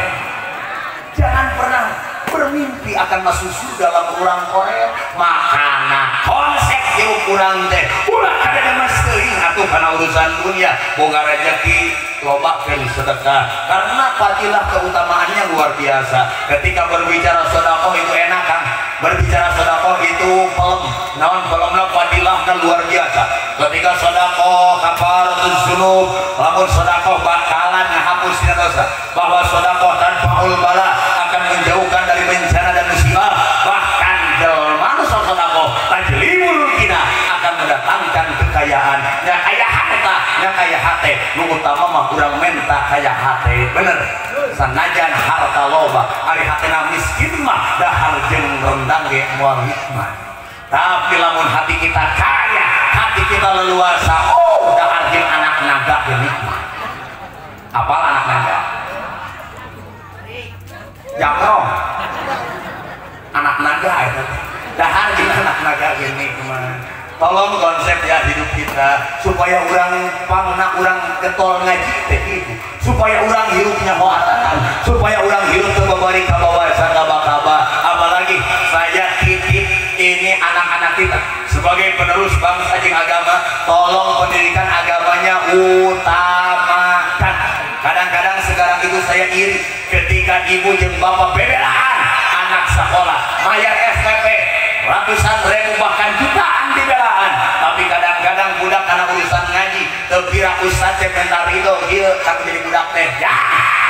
jangan pernah bermimpi akan masuk surga lamun urang korek makana konsep hirup urang teh ulah kada mas teuing atuh kana urusan dunia boga rezeki lobakeun sedekah karena fadilah keutamaannya luar biasa ketika berbicara sedekah itu enak kan berbicara sedekah itu pelem naon pelemna fadilahna luar biasa ketika sedekah kafaratuz dzunub lamun sedekah bakalan ngahapus dina dosa bahwa sedekah tanfaul bala akan menjauhkan dari bencana dan musibah bahkan jelema nu sedekah tajlibul kina akan mendatangkan kekayaan nya kaya harta nya kaya kaya hate, nu utama mah urang menta kaya hate, bener. Sanajan harta loba, ari hatena miskin mah dahar jeung rendang ge moal nikmat. Tapi lamun hati kita kaya, hati kita leluasa, oh dahar jeung anak naga ge nikmat. Apal anak naga? Jamrong. Anak naga eta teh. Dahar jeung anak naga ge nikmat. Tolong konsep ya hidup kita supaya orang pangna orang getol ngaji teh gitu, supaya orang hirupnya hoatatan, supaya orang hirup teu babari kabawa sakaba-kaba. Apalagi saya titip ini anak-anak kita sebagai penerus bangsa jeung agama, tolong pendidikan agamanya utamakan. Kadang-kadang sekarang itu saya iri ketika ibu jeung bapak bebelaan anak sekolah bayar SPP ratusan ribu bahkan jutaan dibelaan, tapi kadang-kadang budak karena urusan ngaji teu pira ustad teh mental itu ieu kamu jadi budak teh ya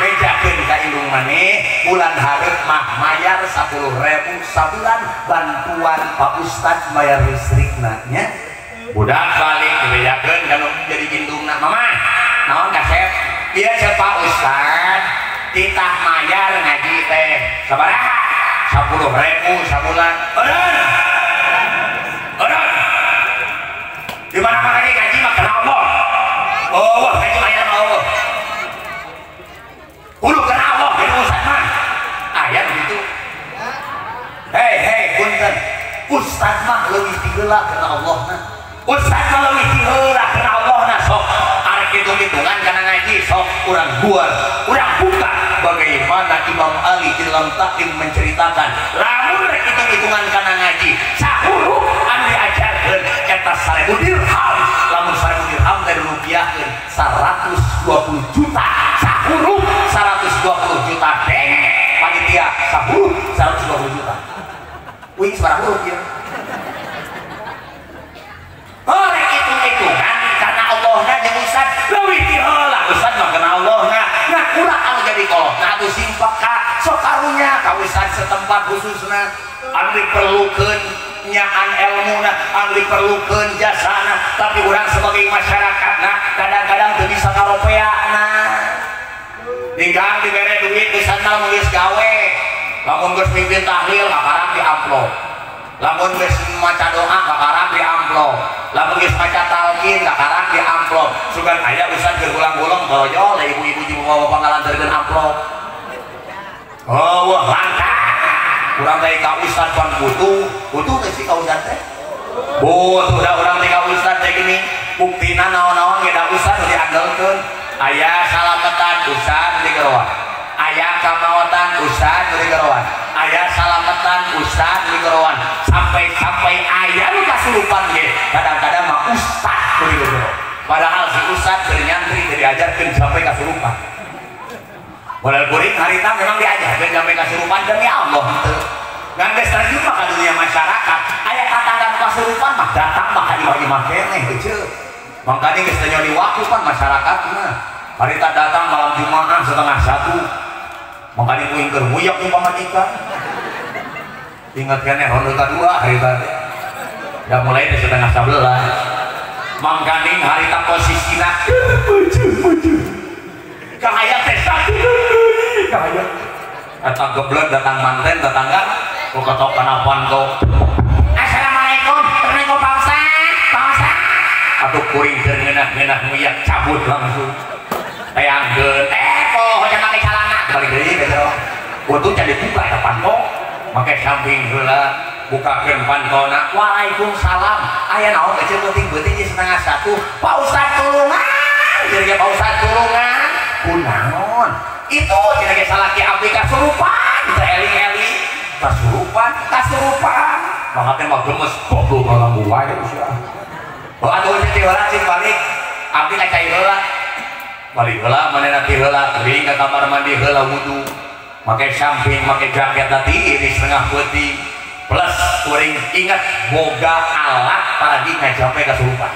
bejakeun ka indung maneh bulan hareup mah mayar 10.000 sabulan bantuan Pak Ustad bayar listrikna nya. Budak balik dibejakeun kana jadi indungna, mama naon kasep ieu ceuk Pak Ustad titah mayar ngaji teh sabaraha 10.000 sabulan. Eureun eureun di mana-mana ge ngaji mah kana Allah. Oh, ngaji mayar mah Allah. Kudu kana Allah jadi ustad mah. Aya begitu. Hei hei punten. Ustad mah leuwih tiheula kana Allah na. Ustad mah leuwih tiheula kana Allah na sok. Arek hitung-hitungan kana ngaji sok urang buar, urang buka bagaimana Imam Ali di dalam taklim menceritakan lamun rek hitung-hitungan kana ngaji sahurup anu diajarkeun eta 1000 dirham, lamun 1000 dirham teh dirupiahkeun 120 juta, sahurup 120 juta denge panitia sahurup 120 juta wing sabaraha huruf ieu. Oh rek hitung-hitungan karena Allahna jeung ustad leuwih ti heula ustad mah kana Allahna. Nah kurang anu jadi kolot nah atuh sing peka sok karunya ka ustad setempat khususna anu diperlukeun nyaan elmuna anu diperlukeun jasana, tapi urang sebagai masyarakatna kadang-kadang teu bisa karopeana. Ninggang dibere duit ustad mah geus gawe, lamun geus mimpin tahlil kakarang di amplop, lamun geus maca doa kakarang di amplop, lamun geus maca talqin kakarang di amplop. Sugan aya ustad keur gulang-gulung borojol da ibu-ibu jeung bapak-bapak ngalantarkeun amplop. Oh wah langka urang teh ka ustad pan butuh, butuh teh sih ka ustad teh. Butuh da urang teh ka ustad teh gini, buktina naon-naon ge da ustad nu diandelkeun. Aya salametan ustad di geroan, aya kamaotan ustad di geroan, aya salametan ustad di geroan, sampai-sampai aya nu kasurupan ge kadang-kadang mah ustad di geroan. Padahal si ustad keur nyantri teu diajarkeun sampai kasurupan. Modal kuring harita memang diajarkeun sampai kasurupan demi Allah henteu. Ngan geus terjun mah ka dunia masyarakat, aya tatangga kasurupan mah datang mah ka imah-imah keneh heueuh. Mangkane geus teu nyoli waktu pan masyarakat mah. Harita datang malam Jumaah 12:30. Makanya kuing keur muyak jeung pamajikan. Ingat keneh ronde kadua harita teh. Da mulai teh 10:30. Mangkaning harita posisina maju-maju. Kahayang teh satu deui kahayang. Eta geblek datang manten tetangga kok ketok kana panto. Assalamualaikum, Assalamualaikum Pak Ustaz. Pak Ustaz. Atuh kuring keur ngeunah-ngeunah muyak cabut langsung. Tayangkeun, poho jangan make calana. Balik deui ka jero. Untung can dibuka eta panto. Make samping heula, bukakeun pantona. Waalaikumsalam. Aya naon kecil penting-penting di 12:30. Pak Ustaz tulungan. Cenah ge Pak Ustaz tulungan. Kunaon? Itu cenah ge salaki abdi kasurupan, teu eling-eling. Kasurupan, kasurupan. Mangga teh mah gemes goblok nganggo wae sia. Oh atuh teh heula cing balik. Abdi ka cai heula. Balik heula manehna ti heula teuing ka kamar mandi heula wudu. Make samping, make jaket tadi di setengah peuting. Plus kuring ingat boga alat paragi ngajampe kasurupan.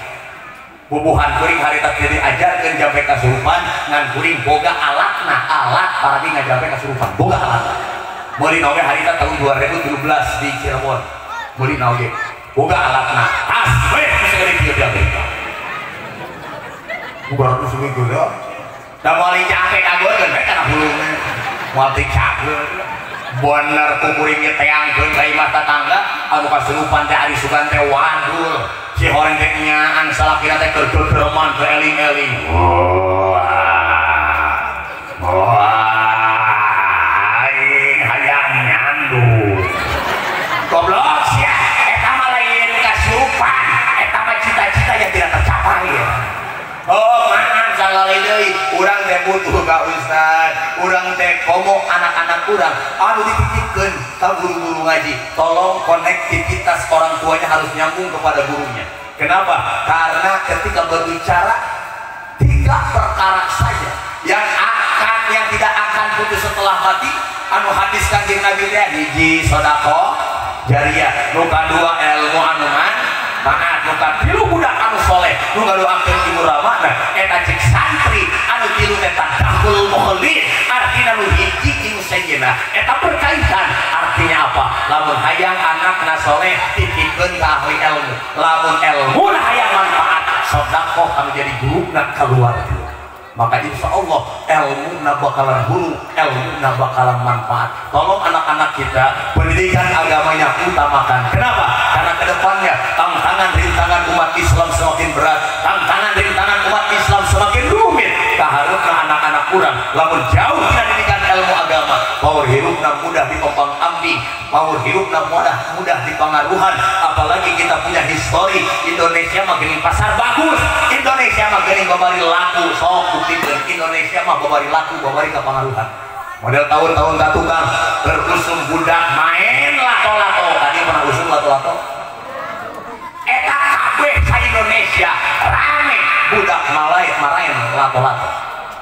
Bubuhan kuring harita teu diajarkeun jampe kasurupan, ngan kuring boga alatna, alat paragi ngajampe kasurupan, boga alatna. Meuli oge harita tahun 2017 di Cirebon. Meuli oge boga alatna. Tas we geus gede kieu di Amerika. 300 minggu ya. Da moal capek kagorkeun we kana huluna. Moal teu cager. Bener ku kuring ge teangkeun ka imah tatangga anu kasurupan teh ari sugan teh wadul. Si horeng teh nyaan salakina teh keur gegereman keur eling-eling. Wah, aing hayang nyandung. Goblok sia, eta mah lain kasurupan, eta mah cita-cita yang tidak tercapai. Oh, maaf sakali deui, urang teh butuh ka ustad, urang teh komo anak-anak urang anu dititipkeun ka guru-guru ngaji. Tolong konektivitas orang tuanya harus nyambung kepada gurunya. Kenapa? Karena ketika berbicara tiga perkara saja yang akan yang tidak akan putus setelah mati, anu hadis Kanjeng Nabi teh hiji sedekah jariah, nu kadua ilmu anu manfaat, nu katilu budak anu soleh, nu ngadoakeun ibu ramana, eta cek santri anu tilu teh tadahul mukhlin, artina nu hiji jeung sejenna eta berkaitan. Artinya apa? Lamun hayang anakna soleh titipkeun ka ahli ilmu, lamun ilmu hayang manfaat sedekah anu jadi guruna kaluarga, maka insya Allah ilmu na bakalan hulu, ilmu na bakalan manfaat. Tolong anak-anak kita pendidikan agamanya utamakan. Kenapa? Karena kedepannya tantangan rintangan umat Islam semakin berat, tantangan rintangan umat Islam semakin rumit. Kaharupna anak-anak kurang, lamun jauh tina didikan ilmu agama, power hirupna mudah diombang-ambing, power hirupna mudah dipengaruhan. Apalagi kita punya histori Indonesia mah geuning pasar bagus, Indonesia mah geuning babari laku. Sok buktikeun Indonesia mah babari laku, babari kapangaruhan. Model tahun-tahun katukang berusung budak main lato-lato. Tadi pernah usung lato-lato? Eta kabeh sa Indonesia rame budak malai marain lato-lato.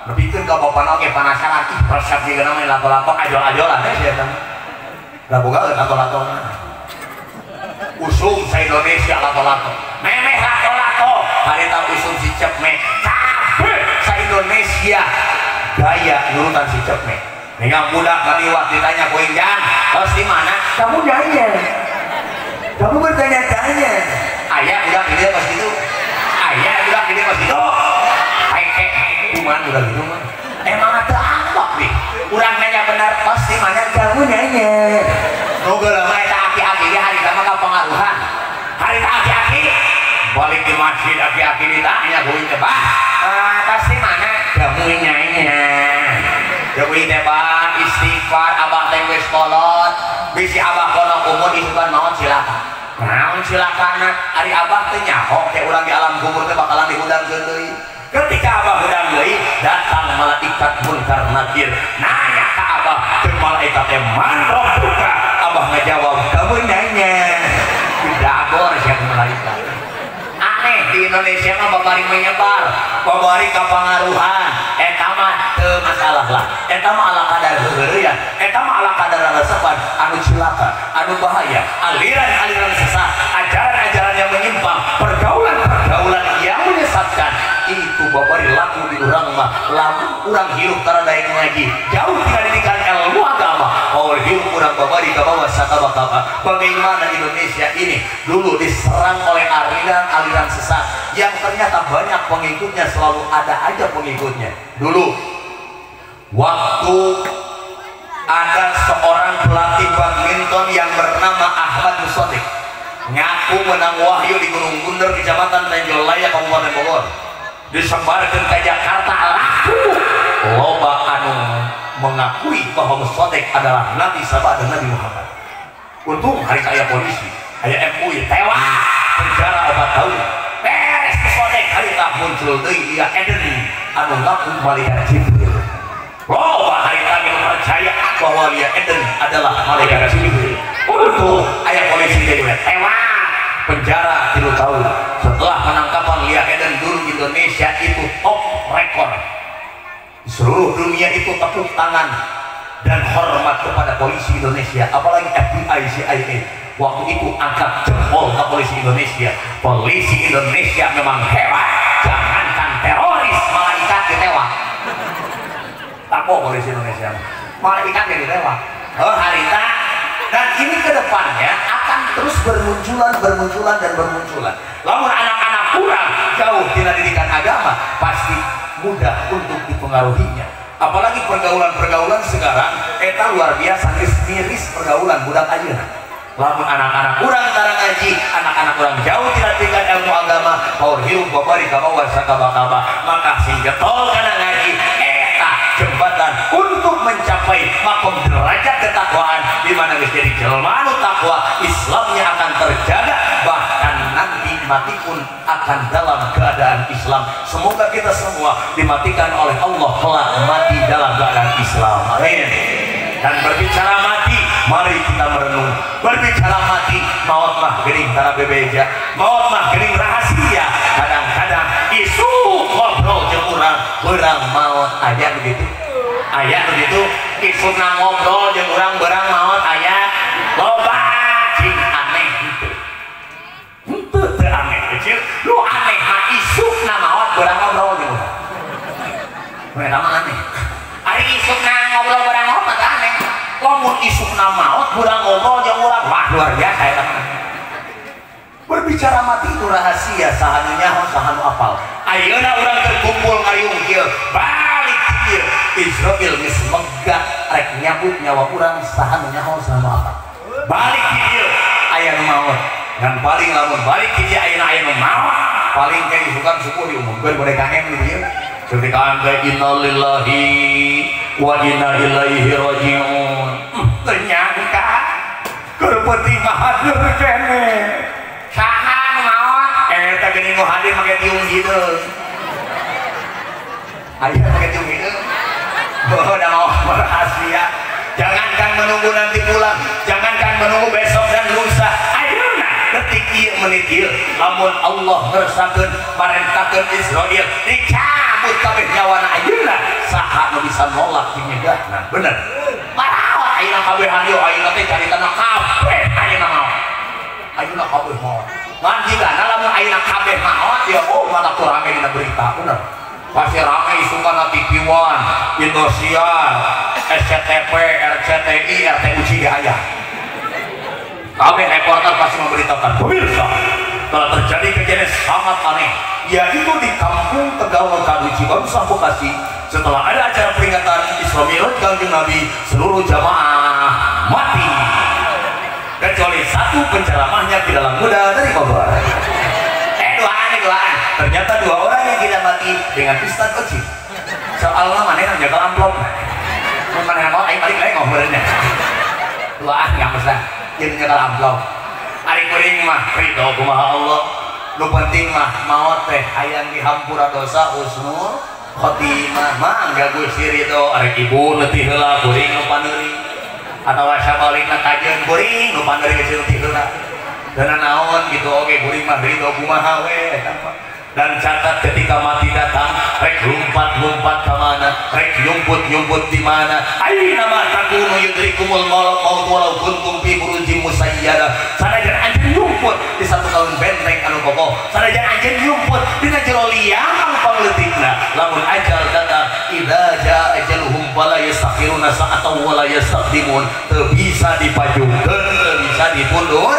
Nepikeun ka bapana oge penasaran, ih resep juga main lato-lato ajol-ajolan teh sia eta. Da boga lato-lato. Usung sa Indonesia lato-lato. Memeh lato-lato, harita usung si Cepme. Kabeh sa Indonesia gaya nurutan si Cepme. Ningang budak ngaliwat ditanya ku Injang, "Tos di mana?" Kamu nanya. Kamu bertanya-tanya. Aya budak di dieu kos kitu. Aya budak di dieu kos kitu. Peke kumaha budak kitu mah. Emang teu angkok nih. Urang nanya bener tos di mana? Kamu nanya. Nu geuleuh mah eta aki-aki ge harita mah kapangaruhan. Harita aki-aki balik di masjid aki-aki ditanya ku Injang, "Bah, tos di mana?" Kamu nanya. Deui teh bah istighfar abah teh geus kolot, bisi abah kono umur isukan maot cilaka. Naon cilakana? Ari abah teh nyaho teh urang di alam kubur teh bakalan dihudangkeun deui. Ketika abah hudang deui, datang malaikat munkar nakir nanya ka abah, ceuk malaikat teh man rabbuka? Abah ngajawab, kamu nanya. Didagor sia malaikat. Aneh di Indonesia mah babari menyebar, babari kapangaruhan. Eta mah teu masalah lah, eta mah ala kadar heureuyeuan, eta mah ala kadar resepan anu cilaka, anu bahaya, aliran-aliran sesat, ajaran-ajaran yang menyimpang, pergaulan-pergaulan yang menyesatkan. Itu babari laku di urang mah, lamun urang hirup tara daek ngaji, jauh tina didikan ilmu agama, power hirup urang babari ka bawah sakaba-kaba. Bagaimana Indonesia ini dulu diserang oleh aliran-aliran sesat yang ternyata banyak pengikutnya, selalu ada aja pengikutnya. Dulu waktu ada seorang pelatih badminton yang bernama Ahmad Musodik ngaku menang wahyu di Gunung Bunder, Kecamatan Tenjolaya, Kabupaten Bogor, disebarkan ke Jakarta, laku loba anu mengakui bahwa Musodik adalah Nabi Sabah dan Nabi Muhammad. Untung hari saya polisi, aya MUI tewas penjara 4 tahun. Beres Musodik hari tak muncul deui Lia Eden anu ngaku malaikat Jibril. Loba hari kami percaya bahwa Lia Eden adalah malaikat Jibril. Untung aya polisi jadi tewas penjara 3 tahun. Setelah penangkapan Lia Eden, dulu Indonesia itu top rekor. Seluruh dunia itu tepuk tangan dan hormat kepada polisi Indonesia, apalagi FBI, CIA. Waktu itu angkat jempol ke polisi Indonesia. Polisi Indonesia memang hebat, jangankan teroris, malaikat ditewak. Tapo polisi Indonesia, malaikat ditewak. Oh harita. Dan ini kedepannya akan terus bermunculan, bermunculan, dan bermunculan. Lamun anak-anak anak-anak urang jauh tina didikan agama pasti mudah untuk dipengaruhinya. Apalagi pergaulan-pergaulan sekarang eta luar biasa geus miris pergaulan budak ayeuna. Lamun anak-anak urang tara ngaji, anak-anak urang jauh tidak tingkat ilmu agama, paur hirup babari kabawa sakaba-kaba, maka sing getol kana ngaji eta jembatan untuk mencapai makom derajat ketakwaan di mana geus jadi jelema anu takwa, Islamnya akan terjaga, bahkan nanti mati pun akan dalam keadaan Islam. Semoga kita semua dimatikan oleh Allah kelak mati dalam keadaan Islam. Amin. Dan berbicara mati, mari kita merenung. Berbicara mati, maut mah geuning tara bebeja, maut mah geuning rahasia. Kadang-kadang isu ngobrol jeung urang, beurang maot aya begitu. Aya begitu, isuna ngobrol jeung urang beurang maot aya. Loba cing aneh gitu. Henteu teu aneh kecil, lu aneh mah isukna maot beurang ngobrol jeung urang. Eta mah aneh. Ari isukna ngobrol beurang maot mah aneh. Lamun isukna maot beurang ngobrol jeung urang, wah luar biasa eta mah. Berbicara mati itu rahasia, saha nu nyaho saha nu apal. Ayeuna urang terkumpul ngariung kieu, balik kieu. Israil geus megah rek nyabut nyawa urang saha nu nyaho saha nu apal. Balik kieu aya nu maot. Ngan paling lamun balik kieu ayeuna aya nu maot, paling ke isukan subuh diumumkeun ku DKM di dieu. Ketika teh innalillahi wa inna ilaihi rajiun. Teu nyangka keur peuting mah hadir keneh. Saha nu maot? Eta geuning nu hadir make tiung hideung. Aya make tiung hideung. Oh, udah mau rahasia. Jangankan menunggu nanti pulang, jangankan menunggu besok dan lusa. Ayeuna detik ieu menit ieu lamun Allah ngersakeun marentakeun Israil dicabut kabeh nyawana ayeuna saha nu bisa nolak dinyegahna. Bener. Maraot ayeuna kabeh hadir ayeuna teh caritana kabeh ayeuna maot. Ayeuna kabeh maot. Ngan jigana lamun ayeuna kabeh maot ya oh mana tuh rame dina berita, bener. Pasti rame isukana TV One, Indosiar, SCTV, RCTI, RTUC aya. Kami reporter pasti memberitakan, pemirsa, telah terjadi kejadian sangat aneh, yaitu di kampung Tegal Kadu Cibarusah Bekasi. Setelah ada acara peringatan Isra Mi'raj Kangjeng Nabi, seluruh jamaah mati kecuali satu penceramahnya Ki Dalang Muda dari Bogor. Duaan. Ternyata dua orang yang tidak mati dengan Ustaz Oci. Soalnya mana yang jaga amplop. Mana yang mau aing balik lagi ngomongnya. Duaan nggak usah. Jadi nyekel amplop. Ari kuring mah ridho kumaha Allah. Nu penting mah maot teh hayang dihampura dosa husnul khotimah. Mangga Gusti ridho. Ari ibu leutik heula kuring nu paneuri. Atawa sabalikna kajeun kuring nu paneuri geus leutik heula. Dan naon gitu oke kuring mah ridho kumaha we eta mah. Dan catat ketika mati datang rek lompat-lompat ka mana, rek nyumput-nyumput di mana. Aina ma takunu yudrikumul maut walau kuntum fi burujim musayyada. Sanajan anjeun nyumput di satu tahun benteng anu kokoh, sanajan anjeun nyumput dina jero liang anu pangleutikna, lamun ajal datang idza jaa ajaluhum fala yastakhiruna sa'atan wala yastaqdimun, teu bisa dipajungkeun, teu bisa dipundur.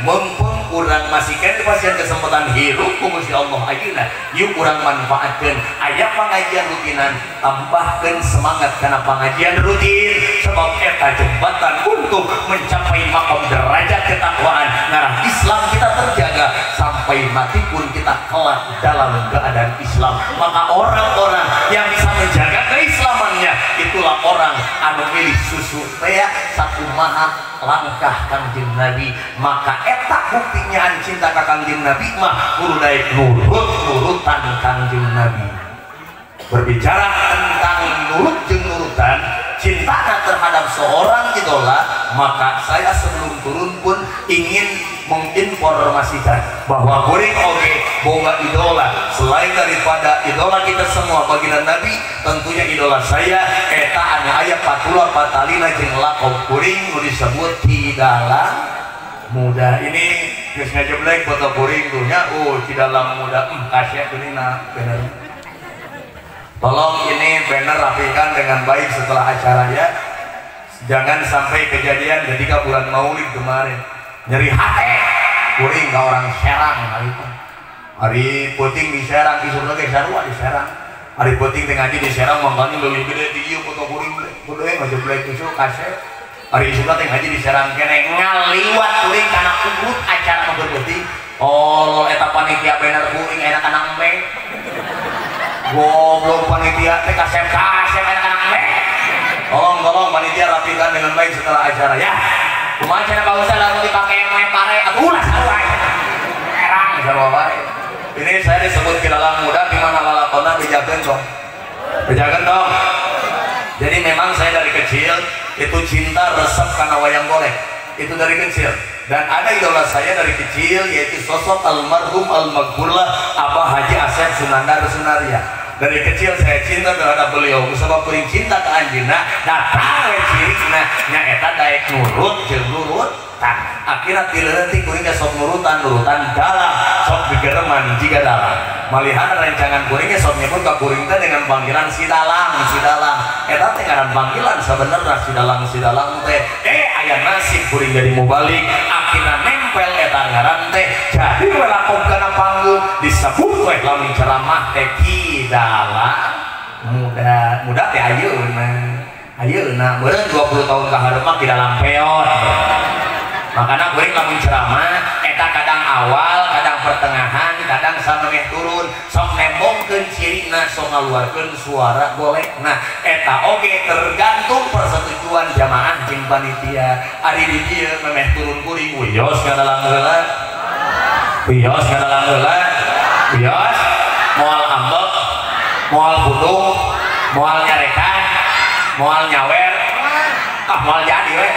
Mumpung urang masih keneh pasien kesempatan hirup ku Gusti Allah ayeuna, yuk urang manfaatkeun aya pangajian rutinan, tambahkeun semangat kana pangajian rutin sebab eta jembatan untuk mencapai makom derajat ketakwaan ngarah Islam kita terjaga sampai mati pun kita kelak dalam keadaan Islam. Maka orang-orang yang bisa menjaga keislamannya itulah orang anu milih susu teh sakumaha langkah Kangjeng Nabi. Maka eta buktinya cinta ka Kangjeng Nabi mah kudu daek nurut nurutan Kangjeng Nabi. Berbicara tentang nurut jeung nurutan, cintana terhadap seorang idola, maka saya sebelum turun pun ingin menginformasikan bahwa kuring oge boga idola selain daripada idola kita semua baginda Nabi, tentunya idola saya eta anu aya patula patalina jeung lakob kuring nu disebut Ki Dalang Muda. Ini geus ngajeblek foto kuring tuh nya, oh Ki Dalang Muda, kasih kuringna bener. Tolong ini banner rapikan dengan baik setelah acaranya. Jangan sampai kejadian ketika bulan Maulid kemarin nyeri hati kuring ke orang Serang kali itu. Ari peuting di Serang isukna ge sarua di Serang. Ari peuting teh ngaji di Serang mangkanya leuwih gede ti ieu foto kuring teh. Kudu we ngajeblek isuk kasep. Ari isukna teh ngaji di Serang keneh ngaliwat kuring kana urut acara nu peuting. Oh, eta panitia bener kuring enak kana embe. Goblok panitia teh kasep kasep enak kana embe. Tolong tolong panitia rapikan dengan baik setelah acara ya. Kumaha cenah Pak Ustaz lamun dipake moe pare atuh ulah sarua. Erang sarua wae. Ini saya disebut kilalang muda di mana lalakonna bejakeun dong. Bejakeun dong. Jadi memang saya dari kecil itu cinta resep karena wayang golek. Itu dari kecil. Dan ada idola saya dari kecil yaitu sosok almarhum almaghfurlah Abah Haji Asep Sunandar Sunarya. Dari kecil saya cinta terhadap beliau. Sebab kuring cinta ke anjeunna, datang we cirikna nyaeta daek nurut jeung nurut. Tah, akhirna ti leutik kuring teh sok nurutan-nurutan dalam, sok digereman jiga dalang. Malihan rencangan kuring ge sok nyebut ka kuring teh dengan panggilan si dalang, si dalang. Eta teh ngaran panggilan sabenerna si dalang, si dalang teh. Aya nasib kuring jadi mubalik, akhirna nempel eta ngaran teh. Jadi we lakob kana panggung disebut we lamun ceramah teh ki dalang muda. Muda teh ayeuna. Ayeuna meureun 20 tahun ka hareup mah ki dalang peot. Makanya kuring lamun ceramah eta kadang awal, kadang pertengahan, kadang samemeh turun, sok nembongkeun cirina, sok ngaluarkeun suara golekna. Eta oge tergantung persetujuan jamaah jeung panitia. Ari di dieu memeh turun kuring wios ngadalang heula. Wios ngadalang heula. Wios moal ambek, moal budung, moal nyarekan, moal nyawer, ah moal jadi we.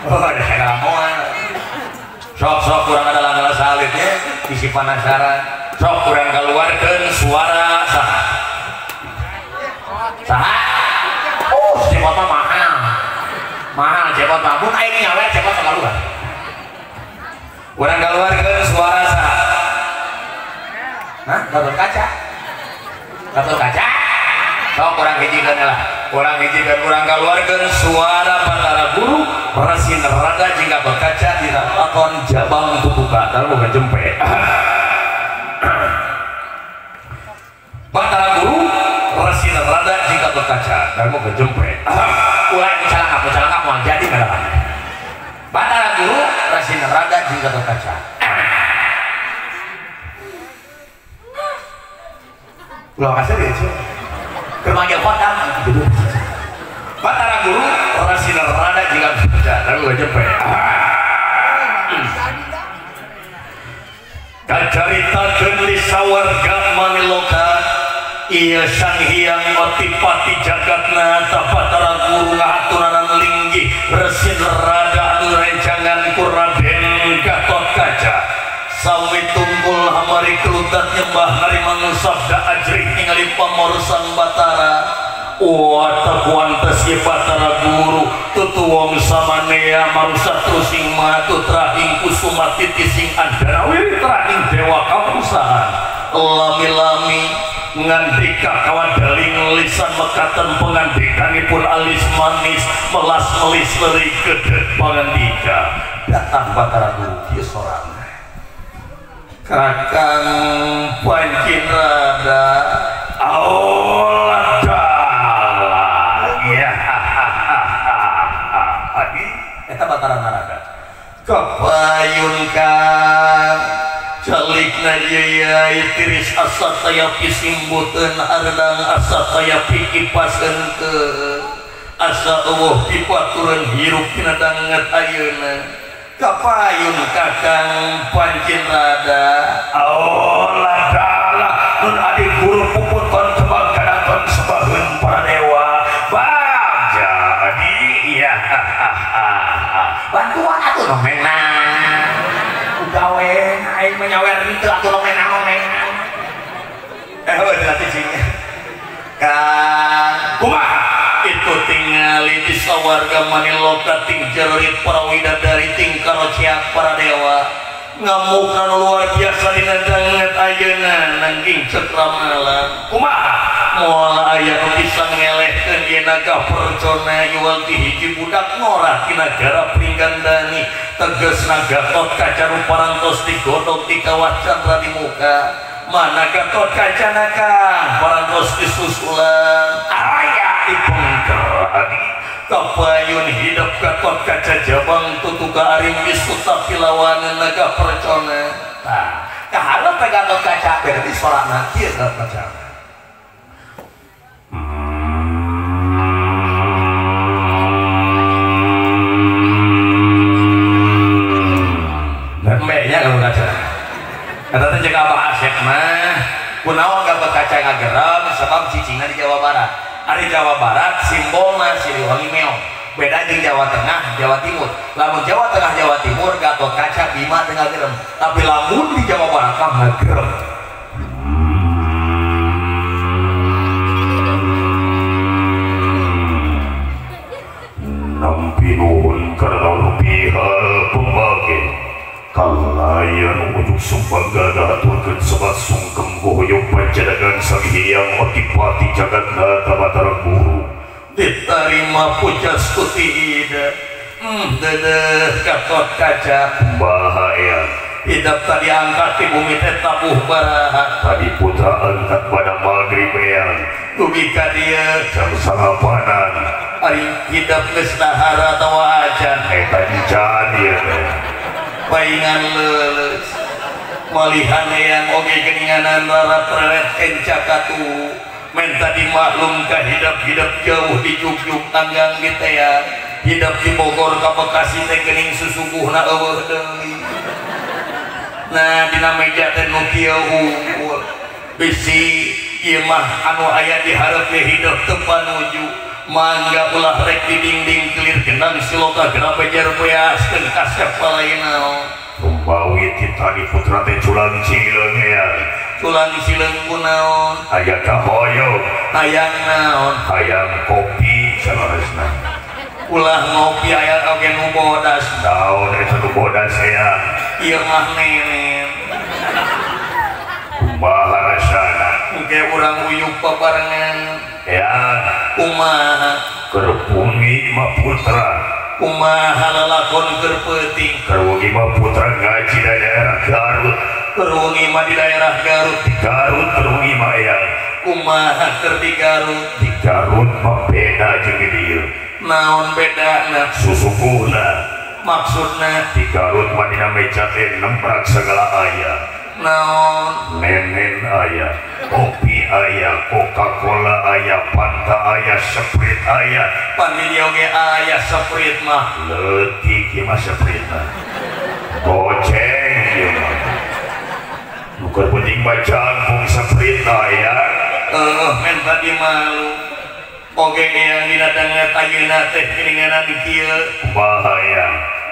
Oh, ada moal. Sok-sok kurang ada langgalan salitnya, isi penasaran. Sok kurang keluarkan suara saha. Saha? Oh, cepot mah mahal. Mahal cepot mah. Mun aing nyawer cepot keluar. Kurang keluarkan suara saha. Hah? Gatot kaca. Gatot kaca. Sok kurang hijikeun lah. Kurang hijikeun kurang keluarkan suara Batara Guru Resi Narada jeung Gatot Kaca dina lakon Jabang Tutuka dalam bukan jempe. Batara Guru Resi Narada jeung Gatot Kaca dalam bukan jempe. Ulah calangap calangap moal jadi kadalan. Batara Guru Resi Narada jeung Gatot Kaca. Ulah kasih dia. Manggil khodam gitu. Batara Guru Resi Narada jeung Gatot Kaca lalu jempe. Kacaritakeun di sawarga maniloka ieu Sang Hyang Otipati jagatna ta Batara Guru ngahaturanan linggih Resi Narada anu rencangan ku Raden Gatot Kaca. Sawi tungkul hamari kelutat nyembah narima sabda ajrih ningali pamor sang Batara. Wah takuantes ye Batara Guru tutu wong samanea marusa trusing matutra ing kusuma titising andara wiritra ing dewa kapusahan. Lami-lami ngandika kawadeling lisan mekaten pengandikanipun alis manis melas melis leri gedhe pangandika. Datang Batara Guru kieu sorang. Kakang Pancinrada Allah dalah ya adi eta Batara Narada kapayun kang calikna yai tiris asa taya pisimbuteun ardang asa taya pikipaseun ke asa eueuh pipatureun hirup dina danget ayeuna. Kapayun kakang Pancinrada Allah dalah nun adi guru puputon tebang kadaton sebaheun para dewa bang jadi ya bantuan atuh nu menang ugawe aing mah nyawer henteu atuh nu menang menang heuh dilatih cing kang kumaha itu tingali di sawarga maniloka ting jerit para widadari ting karociak para dewa ngamuk anu luar biasa dina danget ayeuna nanging cekramala kumaha moal aya nu bisa ngelehkeun ieu naga percona iwal ti hiji budak ngora ti nagara Pringgandani tegesna Gatot Kaca parantos digodog di kawah candra di muka mana Gatot Kaca kang parantos disusulan aya dipengker adi kapayun hidup Gatot Kaca jabang tutuka arim bisuta pilawanan naga percona. Tah kaharep teh Gatot Kaca berarti sorana kieu Gatot Kaca. Embeknya Gatot Kaca. Eta teh jeung Abah Asep mah kunaon Gatot Kaca ngagerem sebab cicingna di Jawa Barat. Ari Jawa Barat simbolna Siliwangi meong. Beda jeung Jawa Tengah, Jawa Timur. Lamun Jawa Tengah, Jawa Timur Gatot Kaca Bima teu ngagerem. Tapi lamun di Jawa Barat mah ngagerem. Nampi nuhun karena rupiah pembagi kalayan ujung sumbang gada aturkeun sebat sungkem gohoyong panjadagan sang hyang otipati jagatnata batara guru diterima puja stuti ida. Dedeh Gatot Kaca bahaya hidup tadi angkat di bumi teh tabuh baraha tadi putra angkat pada maghrib eyang dugi ka dieu jam salapanan ari hidup geus dahar atawa acan eta encan ieu teh paingan leuleus malihan eyang oge geuninganan rara-reret kenca katu menta dimaklum ka hidup-hidup jauh di Jugjug tanggang di tea hidup di Bogor ka Bekasi teh geuning susuguhna eueuh deui. Nah dina meja teh nu kieu unggul bisi ieu mah anu aya di hareup teh hidup teu panuju mangga ulah rek di dinding kelir genang siloka genap bejer beaskeun kasep palaina. Rumbawi ti tadi putra teh culang cileung ya. Culang cileung kunaon? Aya kahoyong. Hayang naon? Hayang kopi saleresna. Ulah ngopi aya oge nu bodas. Naon eta nu bodas ya? Ieu mah nenen. Kumaha rasana? Engke urang uyup babarengan. Ya, kumaha? Keur wengi mah putra. Kumaha lalakon keur peuting? Keur wengi mah putra ngaji di daerah Garut. Keur wengi mah di daerah Garut. Di Garut keur wengi mah ya. Kumaha keur di Garut? Di Garut mah beda jeung di dieu. Naon bedana? Susuguhna. Maksudna? Di Garut mah dina meja teh nembrak segala aya. Naon? Nenen aya, kopi aya, Coca-Cola aya, Fanta aya, Sprite aya. Pan di dieu ge aya Sprite mah. Leutik ieu mah Sprite mah. Goceng ieu mah. Nu keur penting mah jangkung Sprite aya. Heuh, men tadi malu. Oge yang dina danget ayeuna teh geuninganan kieu. Bahaya.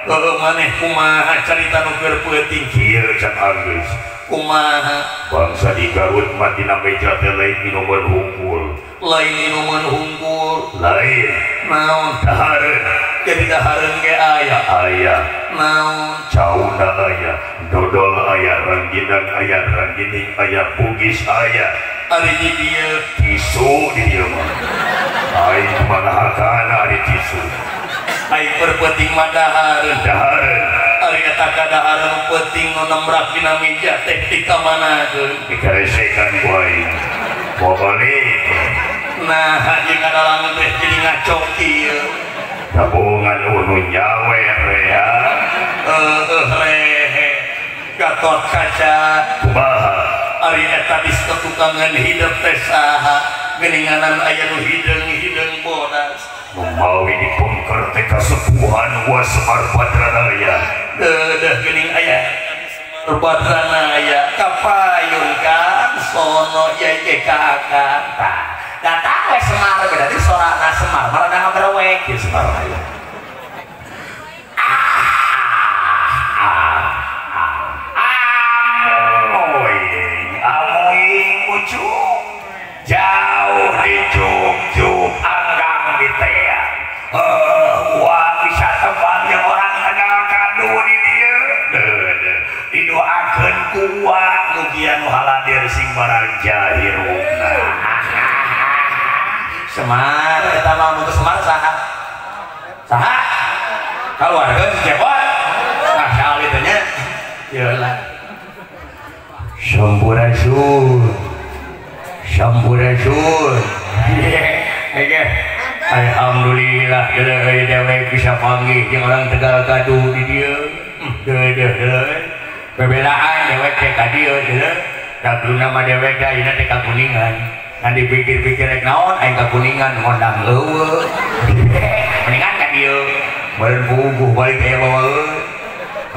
Heuh, maneh kumaha carita nu keur peuting kieu can anggeus. Kumaha? Bangsa di Garut mah dina meja teh lain minuman hungkul. Lain minuman hungkul. Lain. Naon? Dahareun. Jadi dahareun ge aya. Aya. Naon? Cauna aya, dodol aya, rangginang aya, ranggining aya, bugis aya. Ari di dieu tisu di dieu mah. Aing kumaha ari tisu. Aing perpenting mah dahareun. Dahareun. Ari eta kadahareun penting nu nembrak dina meja teh dikamanakeun? Dikaresekan ku aing. Balik. Nah, jeung kadalangan teh jadi ngaco kieu. Gabungan unu nyawe rea. Heueuh rehe. Gatot Kaca. Kumaha? Ari eta disetukangan hidup teh saha? Geuninganan aya nu hideung-hideung bodas. Mawi dipengker teh kasepuhan wa Semar Badranaya. Deudeuh geuning aya Semar Badranaya kapayun kan sono yai ge ka akang. Tah, datang we Semar berarti sorana Semar marana ngabrewek ieu Semar aya. Amoy ucuk jauh di juk-juk anggang di tea. Wah bisa tebang yang orang Tegal kadu di dieu. Didoakeun ku uak mugia nu haladir sing barang jahirungna. Semar eta mah mun Semar saha? Saha? Kaluarga si Cepot. Ah saha teh nya. Ieu lah. Sampurasun. Sampurasun. Alhamdulillah deuleu dewek bisa panggih jeung orang Tegal Gaduh di dieu. Deuleu bebelaan dewek teh ka dieu deuleu. Daguna mah dewek teh ayeuna teh ka Kuningan. Ngan dipikir-pikir rek naon aing ka Kuningan ngondang eueuh. Mendingan ka dieu. Meureun puguh balik aya bawaeun.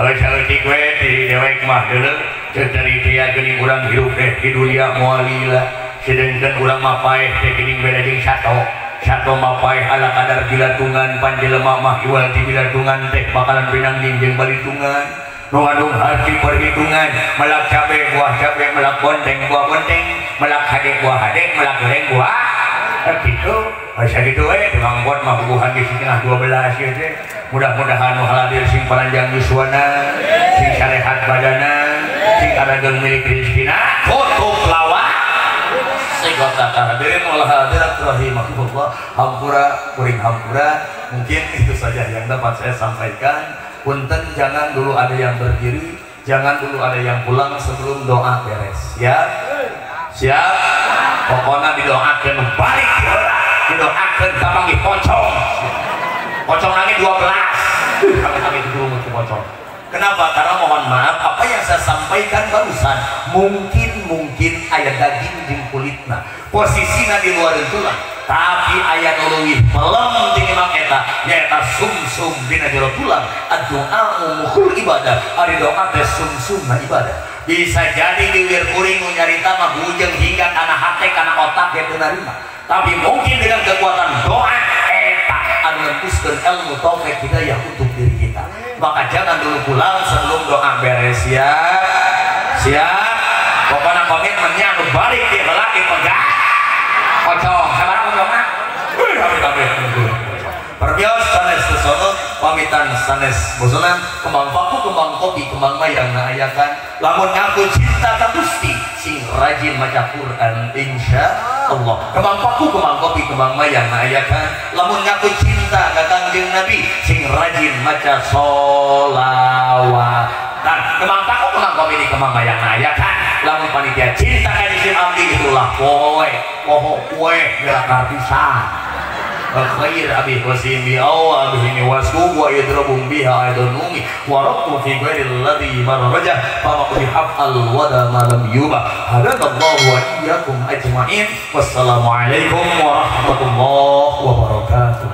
Kalau saeutik we di dewek mah deuleu ceuteri teh geuning urang hirup teh di dunia moal lila. Sedengkeun urang mah paeh teh geuning beda jeung sato. Sato mah paeh ala kadar bilatungan panjelema mah iwal ti bilatungan teh bakalan pinanggih jeung balitungan. Nu ngadung hati perhitungan, melak cabe buah cabe, melak bonteng buah bonteng, melak hade buah hade, melak goreng buah gitu. Asa kitu we tukang buat mah bubuhan di setengah 12 ieu teh. Mudah-mudahan nu hadir sing paranjang yuswana, sing sarehat badana, sing karageung milik rezekina, tutup lawak. Segota hadirin wal hadirat rahimakumullah. Hampura kuring hampura, mungkin itu saja yang dapat saya sampaikan. Punten, jangan dulu ada yang berdiri, jangan dulu ada yang pulang sebelum doa beres. Siap? Siap? Pokoknya didoakan balik heula, didoakan kapanggih pocong. Pocong lagi 12. Kami itu dulu muncul pocong. Kenapa? Karena mohon maaf, apa yang saya sampaikan barusan mungkin aya daging jeung kulitna, posisina di luar tulang, tapi aya nu leuwih melem tinimbang eta, nyaeta sumsum dina jero tulang. Addu'a mukhul ibadah, ari doa teh sumsumna ibadah. Bisa jadi diwir kuring nu nyarita mah bujeng hingga kana hate kana otak ge teu narima, tapi mungkin dengan kekuatan doa eta anu nempuskeun ilmu taufik hidayah untuk diri kita. Maka jangan dulu pulang sebelum doa beres. Siap? Siap? Pokoknya komitmennya anu balik di heula dipegang pocong. Sabaraha pocongna? Kabeh. Perbios sanes tesono pamitan sanes bosonan, kembang paku kembang kopi kembang mayang ngaayakan. Lamun ngaku cinta ka Gusti sing rajin maca Quran insya Allah. Kembang paku kembang kopi kembang mayang ngaayakan. Lamun ngaku cinta ka Kangjeng Nabi sing rajin maca sholawat. Kembang paku kembang kopi di kembang mayang ngaayakan. Lamun panitia cinta ka Jisim abdi itulah poe poho poe gerak pisan. Khair abi wasimi aw abihini wasku wa yadrabum biha aydunumi wa rabbu fi ghairi alladhi marraja fa maqdi hafal wa da ma lam yuba. Hadakallahu wa iyyakum ajmain. Wassalamualaikum warahmatullahi wabarakatuh.